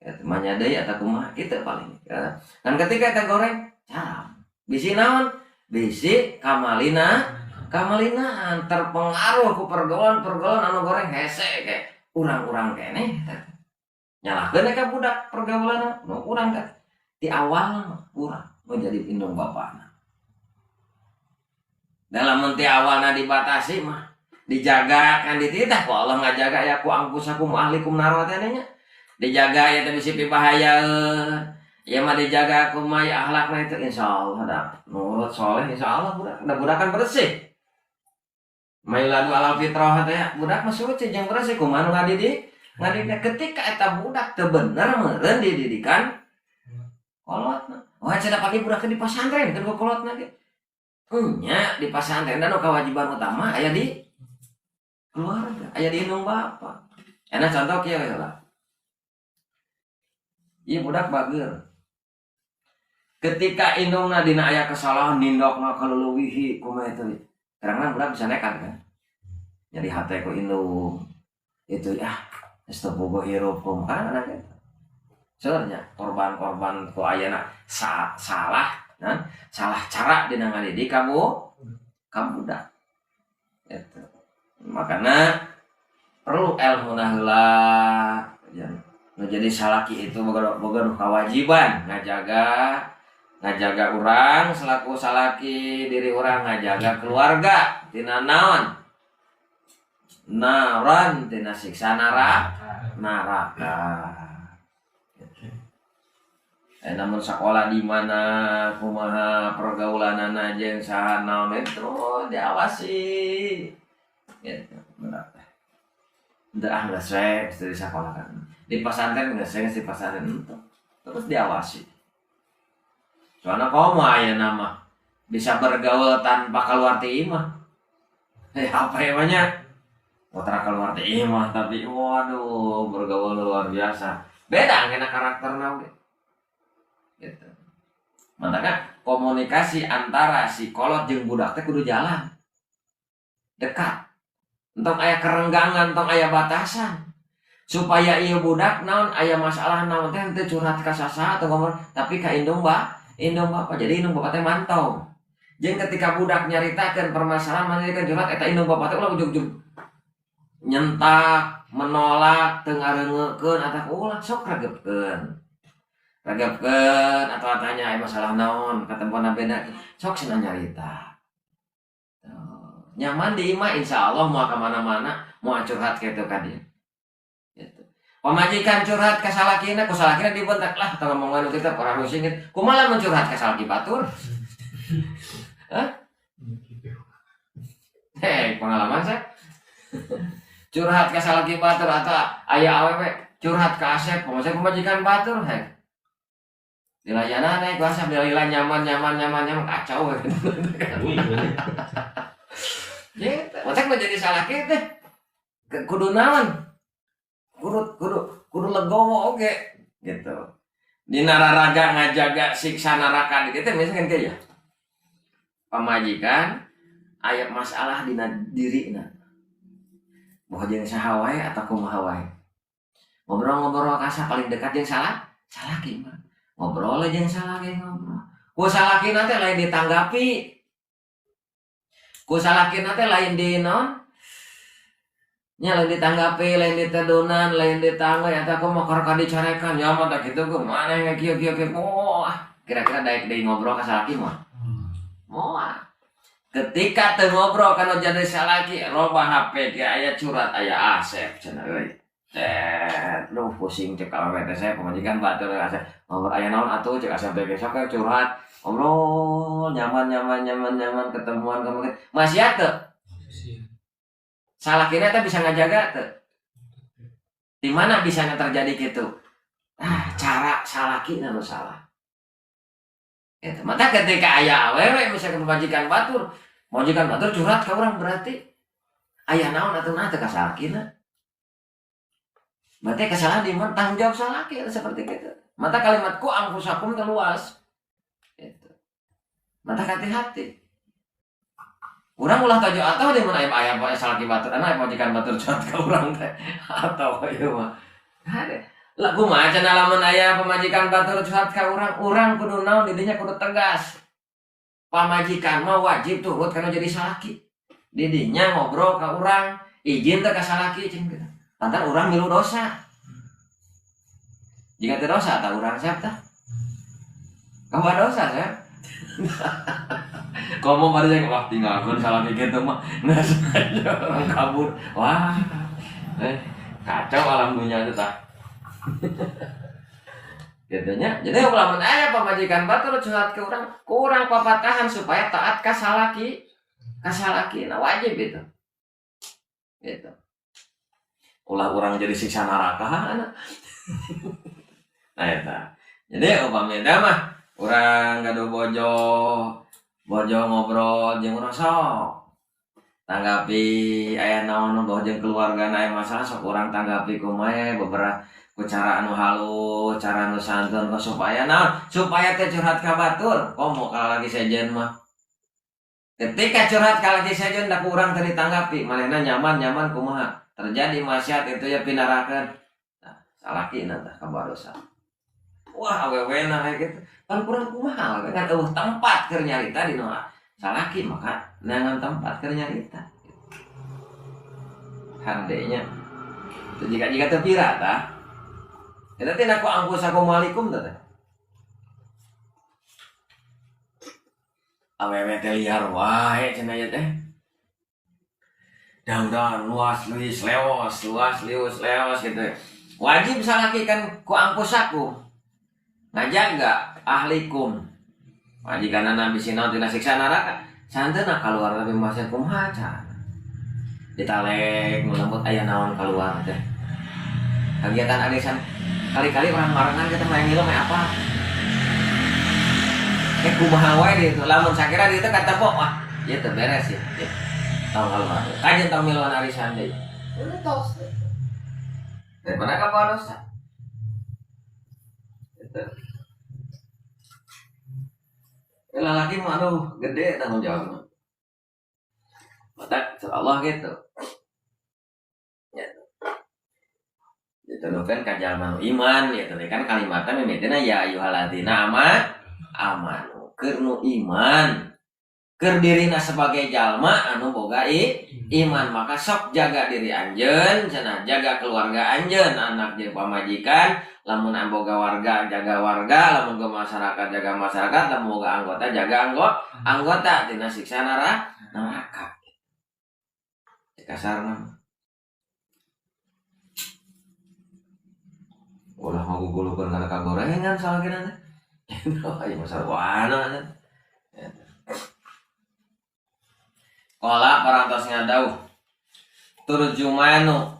Eta mah nya deui eta kumaha kitu paling. Ya. Kan ketika eta goreng, caram. Bisi naon? Bisi kamalina kamalinaan terpengaruh ku pergaulan-pergaulan anu goreng, hese kayak urang-urang keneh nyalahkeun ka budak pergaulan nu urang kan di awal urang menjadi indung bapana. Dalam ti awalna dibatasi mah, dijaga kan, dititah ku Allah ngajaga ya, qu anfusakum ahlikum naro teh nya, dijaga ya teh bisi bahaya ya mah, dijaga kumaha ya akhlakna itu insyaallah da nurut, soleh insyaallah budak da, budak kan bersih. Mailadu ala fitrah teh budak mah suci jeung bersih, kumaha nu ngadidik ngadidik ketika eta budak teu bener meureun dididikan kolotna. Wah, cenah pagi budak di pasantren kan kolotna ge nya di pasantren, dan kewajiban utama aya di keluarga, aya di indung bapa. Enak contoh kieu we lah. Ieu budak bager. Ketika indungna dina aya kesalahan nindokna kaleuwihi kumaha itu. Kadang-kadang budak bisa nekat kan. Nyeri hate ku indung. Itu ah geus teu bogo hirup kumaha kan gitu. Sebenarnya korban-korban ku ayana salah, nah, salah cara dina ngadidik ka budak. Gitu. Makanya perlu ilmu heula. Nu jadi salaki itu boga boga kewajiban ngajaga ngajaga urang selaku salaki, diri urang, ngajaga keluarga tina naon, naran tina siksa neraka. Namun sekolah di mana, kumaha pergaulanana jeung saha, naon itu diawasi gitu. Berat. Udah ah geus we geus di sekolah kan. Di pesantren geus we di pesantren henteu. Terus diawasi. Soalnya komo ayeuna mah bisa bergaul tanpa keluar ti imah. Apa emangnya? Putra keluar ti imah tapi waduh bergaul luar biasa. Beda ngena karakterna oge. Gitu. Makanya komunikasi antara si kolot jeung budak teh kudu jalan. Dekat. Entong aya kerenggangan, entong aya batasan. Supaya ieu budak naon aya masalah naon teh henteu curhat ka sasaha atau ngomong tapi ka indung ba, indung bapak. Jadi indung bapak teh mantau. Jeung ketika budak nyaritakeun permasalahan nyaritakeun curhat eta indung bapak teh ulah ujug-ujug nyentak, menolak, teu ngareungekeun atau ulah sok regepkeun. Regepkeun atau tanya aya masalah naon katempona beda sok cenah nyarita. Nyaman di imah insya Allah mau kemana-mana mau curhat gitu ka dia. Gitu. Pamajikan curhat ka salakina, ku salakina dibentak lah atau ngomongan kita orang pusing gitu. Kumaha lamun curhat ka salaki batur? Hah? Hei, pengalaman saya. Curhat ka salaki batur atau aya awewe curhat ka Asep, pemajikan pemajikan batur hei. Dilayanan ku Asep dilila nyaman nyaman nyaman nyaman kacau gitu. Gitu. Matak menjadi salaki teh kudu naon? Kudu kudu kudu legowo oge gitu. Dina raraga ngajaga siksa neraka di dieu teh misalkan kieu ya. Pamajikan aya masalah dina dirina. Boh jeung saha wae atau kumaha wae. Ngobrol-ngobrol ka paling dekat jeung salah salaki mah. Ngobrol jeung salaki ngobrol. Ku salakina teh lain ditanggapi. Ku salakina teh lain di naon? Nya lain ditanggapi, lain ditedunan, lain ditangga eta kumaha keur dicarekan ya mah tah kitu ge maneh kieu kieu kieu. Wah, kira-kira daek deui ngobrol ka salaki mah. Moal. Ketika teu ngobrol kana jadi salaki, loba HP ge aya curhat aya Asep cenah euy. Cet, lu pusing cek awewe teh saya pamajikan batur Asep. Ngobrol aya naon atuh cek Asep teh sok we curhat. Ngobrol nyaman nyaman nyaman nyaman ketemuan kemarin. Maksiat teu? Salakina teh bisa ngajaga teu? Di mana bisanya terjadi gitu? Ah, cara salakina nu salah. Gitu. Maka ketika aya awewe misalkan pamajikan batur curhat ka urang berarti aya naon atuh nah teu ka salakina. Berarti kesalahan di mana? Tanggung jawab salaki seperti itu. Maka kalimat qu anfusakum teh luas. Gitu. Maka hati-hati. Urang ulah taju atau di mana aya aya salaki batur, aya pamajikan batur curhat ka urang teh atau ieu mah. Hade. Lah kumaha cenah lamun aya pamajikan batur curhat ka urang, urang kudu naon di dinya kudu tegas. Pamajikan mah wajib turut kana jadi salaki. Di dinya ngobrol ka urang, izin teh ka salaki cing gitu. Lantaran urang milu dosa. Jika teu dosa tah urang siap tah. Kamu dosa saya. Komo pada yang wah tinggalkeun salaki kitu mah. Nah, orang kabur. Wah. Kacau alam dunia itu tah. Gitunya. Jadi lamun aya pamajikan batur curhat ke urang, kurang papatahan supaya taat ka salaki. Ka salaki nah wajib itu. Gitu. Ulah urang jadi siksa neraka anak. Nah eta. Jadi upami mah urang gaduh bojo, bojo ngobrol jeung urang sok tanggapi aya naon bahwa jeung keluarga aya masalah sok urang tanggapi kumaha beberapa ku cara anu halus, cara anu santun kok supaya naon supaya teh curhat ka batur komo kalau lagi sejen mah. Ketika curhat ka lagi sejen da ku urang teh ditanggapi manehna nyaman nyaman kumaha terjadi maksiat itu ya pinarakeun. Nah, salakina tah kabadosa. Wah awewe na kayak gitu kan kurang kumaha kan eueuh tempat keur nyarita di nu salaki maka neangan tempat keur nyarita. Handenya itu jika jika teu pira tah. Eta teh qu anfusakum alaikum teh. Awewe teh liar wae cenah ieu teh. Dangdan luas luis leos, luas lius leos gitu. Wajib salaki kan qu anfusakum. Ngajaga ahlikum. Majikanna bisi naon tina siksa neraka. Santeuna kaluar tapi maksiat kumaha carana. Ditalek nu lembut aya naon keluar teh. Kegiatan arisan kali-kali orang marengan kita main ngilu mah apa? Kumaha wae di itu lamun sakira di itu kata po wah ieu teu beres ya. Tong keluar. Kajeun tong miluan arisan deui. Udah tos. Daripada ka dosa. Gitu. Laki mah aduh gede tanggung jawabnya. Maka Allah gitu. Ya. Dituduhkan ka jalma nu iman ya kan kalimatna mimitina ya ayyuhalladzina amanu keur nu iman. Keur dirina sebagai jalma anu boga iman maka sok jaga diri anjeun cenah jaga keluarga anjeun anak jeung pamajikan lamun boga warga jaga warga lamun boga masyarakat jaga masyarakat lamun boga anggota jaga anggota tina siksa neraka. Kasarna ulah ngagugulukeun kana kagorengan salakina teh. Aya masalah teh. Qala parantos ngadauh turjumanu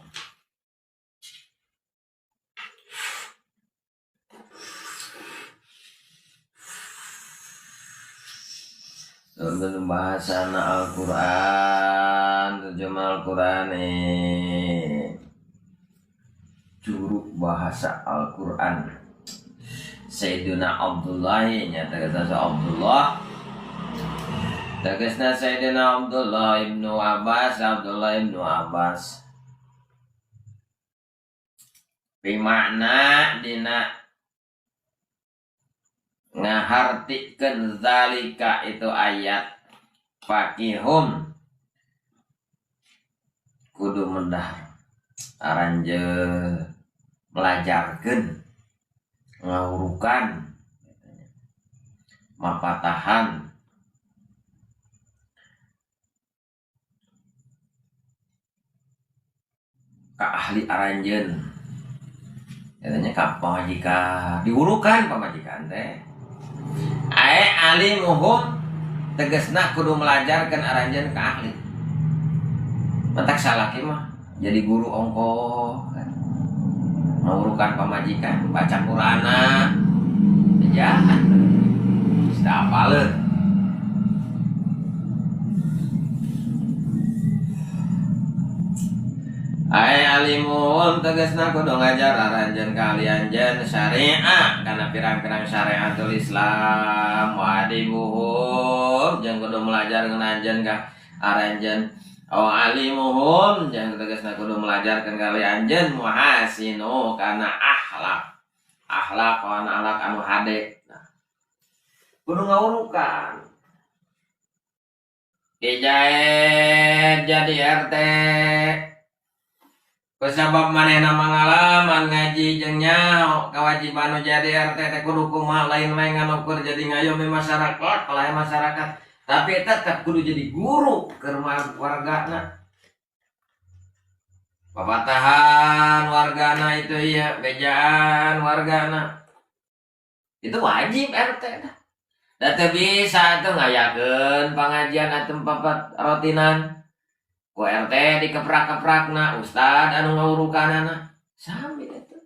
bahasana Al-Qur'an terjemah Al-Qur'an juru bahasa Al-Qur'an Sayyidina Abdullah nyata kata Abdullah tegasna Sayyidina Abdullah ibnu Abbas Abdullah ibnu Abbas bimakna dina ngahartikeun zalika itu ayat fakihum kudu mendah aranjeun melajarkeun ngawurukan mapatahan ka ahli aranjeun katanya ka pamajikan diwurukan pamajikan teh ae alimuhum tegasna kudu melajarkan aranjeun ka ahli mentak salaki mah jadi guru ongkoh kan ngawurukan pamajikan baca Qur'ana ya sudah apaleun. Ai alimun tegasna kudu ngajar aranjeun ka anjeun syariah kana pirang-pirang syariatul Islam wa adibuhum jeung kudu melajarkeun anjeun ka aranjeun aw alimuhum jeung tegasna kudu melajarkeun ka anjeun muhasinu kana akhlak akhlak kana akhlak anu hade nah, kudu ngawurukan Kijaet jadi RT kusabab manehna mangalaman ngaji jeung nyaho kewajiban nu jadi RT teh kudu kumaha lain we ngan ukur jadi ngayomi masyarakat pelayan masyarakat tapi tetep kudu jadi guru keur wargana papatahan wargana itu iya bejaan wargana itu wajib RT dah da teu bisa tuh ngayakeun pangajian atuh papat rotinan ku RT dikeprak-keprakna ustad anu ngawurukanana sami eta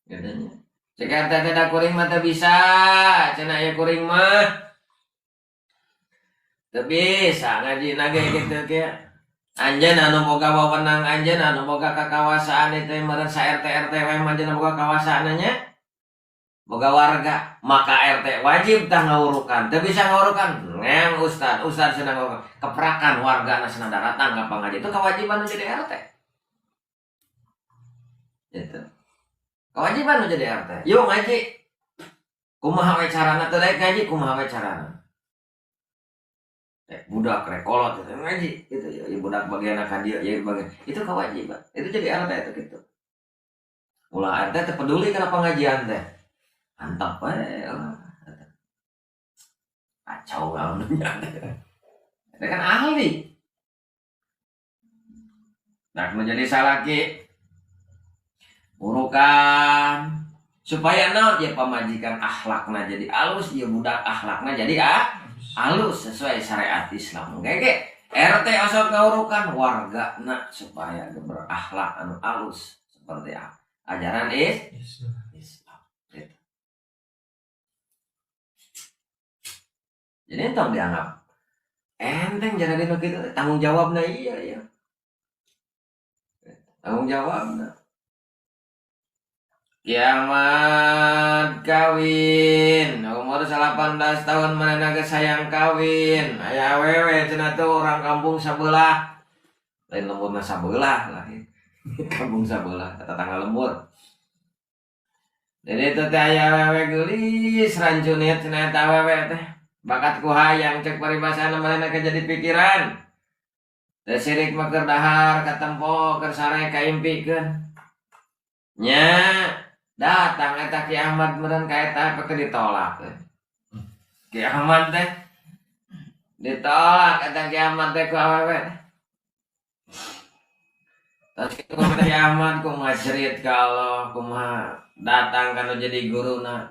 katanya cek RT teh da kuring mah teu bisa cenah ieu kuring mah teu bisa ngaji nage kitu ge anjeun anu boga wewenang anjeun anu boga kakawasaan itu meureun sa RT RT we mah anjeun boga kawasaanna nya boga warga maka RT wajib tah ngawurukan teu bisa ngawurukan ngeng ustad ustad cenah ngawurukan keprakan wargana cenah daratang ka pangaji itu kewajiban jadi RT gitu kewajiban jadi RT yuk ngaji kumaha we carana teu daek ngaji kumaha we carana rek budak rek kolot gitu ngaji gitu ya budak bagian ka dieu ya bagian itu kewajiban itu jadi RT itu gitu ulah RT teu peduli kana pengajian teh antap we kacau lamunnya itu kan ahli nah menjadi salaki urukan supaya naon ya pamajikan akhlakna jadi alus ya budak akhlakna jadi alus sesuai syariat Islam gege RT osok ngawurukan wargana supaya berakhlak anu alus seperti ajaran Islam. Gitu. Jadi entong dianggap enteng jadi nu kitu tanggung jawabna iya. Tanggung jawabna. Kiamat kawin umur 18 tahun manehna geus hayang kawin aya awewe cenah tuh orang kampung sabelah lain lemburna sabelah lah kampung sabelah tetangga lembur. Jadi itu teh aya awewe geulis rancunit cenah eta awewe teh bakat ku hayang cek paribasana manehna jadi pikiran. Teh sirik mah keur dahar katempo keur sare kaimpikeun. Nya datang eta Ki Ahmad meureun ka eta pake ditolak. Ki Ahmad teh ditolak eta Ki Ahmad teh ku awewe. Terus Ki Ahmad kumaha cerit ka Allah kumaha datang kana jadi guruna.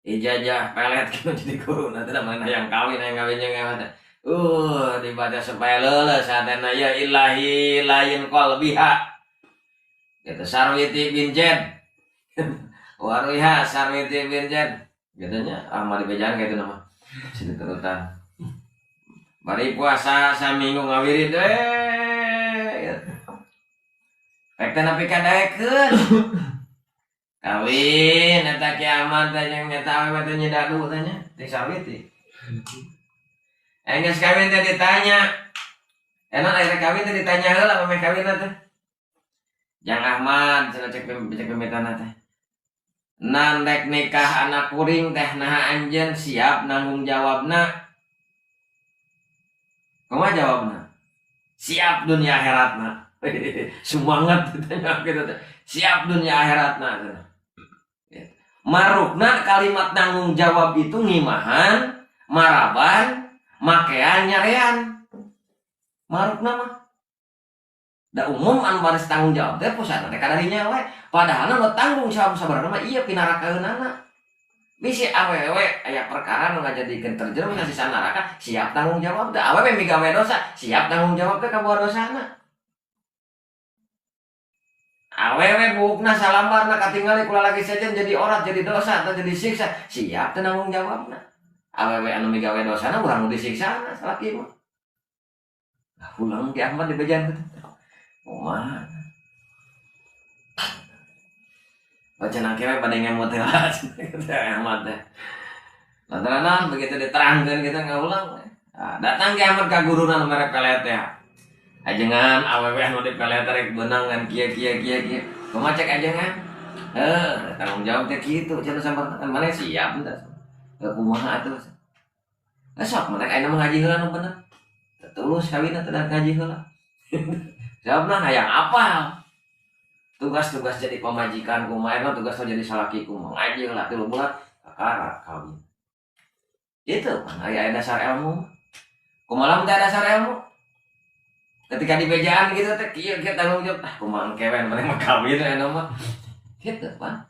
Ijazah pelet kana jadi guruna teh mana yang kawin jeung Ahmad. Dibaca supaya leuleus hatena ya ilahi lain qalbiha. Gitu Sarwiti bin Jed. Waruha Sarwiti bin Jed. Gitu nya Ahmad dibejaan kayak itu nama. Situ turutan. Bari puasa saminggu ngawirid we. Gitu. Rek teh nepi ka daekeun. Kawin eta kiamat teh jeung eta awewe teh nyidadu teh nya ti Sarwiti. Enggeus kawin teh ditanya. Enak aya kawin teh ditanya heula memeh kawin teh. Jang Ahmad cenah cek pemitanna teh. Nan rek nikah anak kuring teh naha anjeun siap nanggung jawabna. Kumaha jawabna? Siap dunia akhiratna. Semangat ditanya kitu teh. Siap dunia akhiratna cenah. Marukna kalimat nanggung jawab itu ngimahan, maraban, makean nyarean. Marukna mah da umum anu baris tanggung jawab teh pusatna teh kadarinya we. Padahal nu tanggung jawab sabarana mah ieu pinarakaeunana. Bisi awewe aya perkara nu ngajadikeun terjerumus ka sisa neraka, siap tanggung jawab teh. Awewe migawe dosa, siap tanggung jawab teh ka buah dosana. Awewe buukna salambarna katingali ku lalaki sejen jadi orat, jadi dosa atau jadi siksa, siap teh tanggung jawabna. Awewe anu migawe dosana urang nu disiksana salaki mah. Lah pulang Ki Ahmad dibejaan teh. Kumaha? Baca nangkirnya pada ngemot heula Ahmad teh. Lantaran begitu diterangkeun kita ngaulang. Nah, datang Ki Ahmad ka guruna nu mere pelet teh. Ajengan awewe anu dipelet rek beunang ngan kieu kieu kieu kieu. Kumaha cek ajengan? Heuh, tanggung jawab teh kitu cenah sambar maneh siap henteu. Heuh kumaha atuh? Geus sok maneh ayeuna mah ngaji heula nu bener. Tulus kawinna teh ngaji heula. Jawabna hayang apal. Tugas-tugas jadi pamajikan kumaha eta tugas jadi salaki kumaha ngaji heula 3 bulan kakara kawin. Itu kan aya dasar ilmu. Kumaha lamun teh dasar ilmu? Ketika dibejaan gitu teh kieu kieu tanggung jawab ah kumaha engkewen maneh mah kawin aya mah. Gitu, Pak.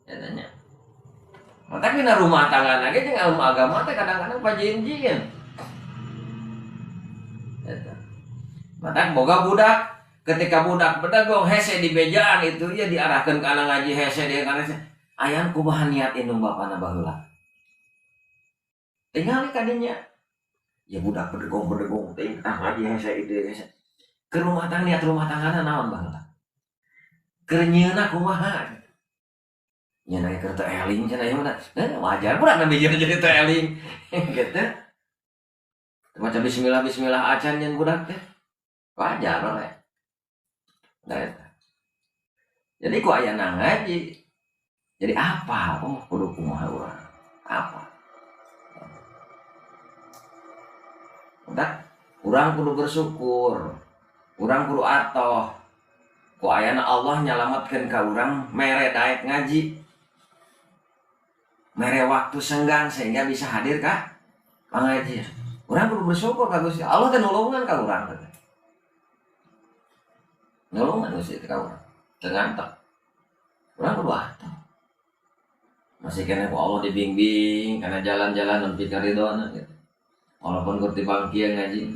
Ya tanya. Tapi na rumah tangga lagi jeung ilmu agama teh kadang-kadang pajin-jin. Eta. Matak boga budak, ketika budak bedagong hese di bejaan itu ya diarahkan ke anak ngaji hese dia kana ayang kumaha niat indung bapana baheula. Tinggal kadinya. Ya budak bedegong-bedegong teh ah ngaji hese itu hese. Ke rumah tangga niat rumah tanggana naon baheula. Keur nyieunna kumaha. Nya naik keur teu eling cenah ieu mah. Wajar budak nabi jadi teu eling. Gitu. Maca bismillah bismillah acan nyen budak teh. Wajar we. Nah, eta. Jadi ku aya ngaji. Jadi apa? Oh, kudu kumaha urang. Apa? Udah, urang kudu bersyukur. Urang kudu atoh. Ku ayana Allah nyalametkeun ka urang mere daek ngaji. Mere waktu senggang sehingga bisa hadir ka pangajian. Urang kudu bersyukur ka Gusti Allah teh nulungan ka urang teh. Nulungan Gusti teh ka urang. Teu ngantek. Urang kudu atoh. Masih kena ku Allah dibimbing karena jalan-jalan nepi ka ridona gitu. Walaupun kur tibang kieu ngaji.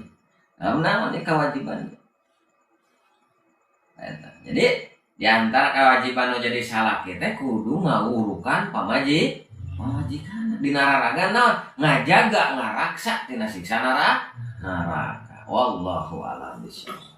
Nah, naon kewajiban. Eta. Jadi di antara kewajiban nu jadi salaki teh kudu ngawurukan pamajikan dina raraga naon, ngajaga, ngaraksa tina siksa neraka. Wallahu a'lam bishawab.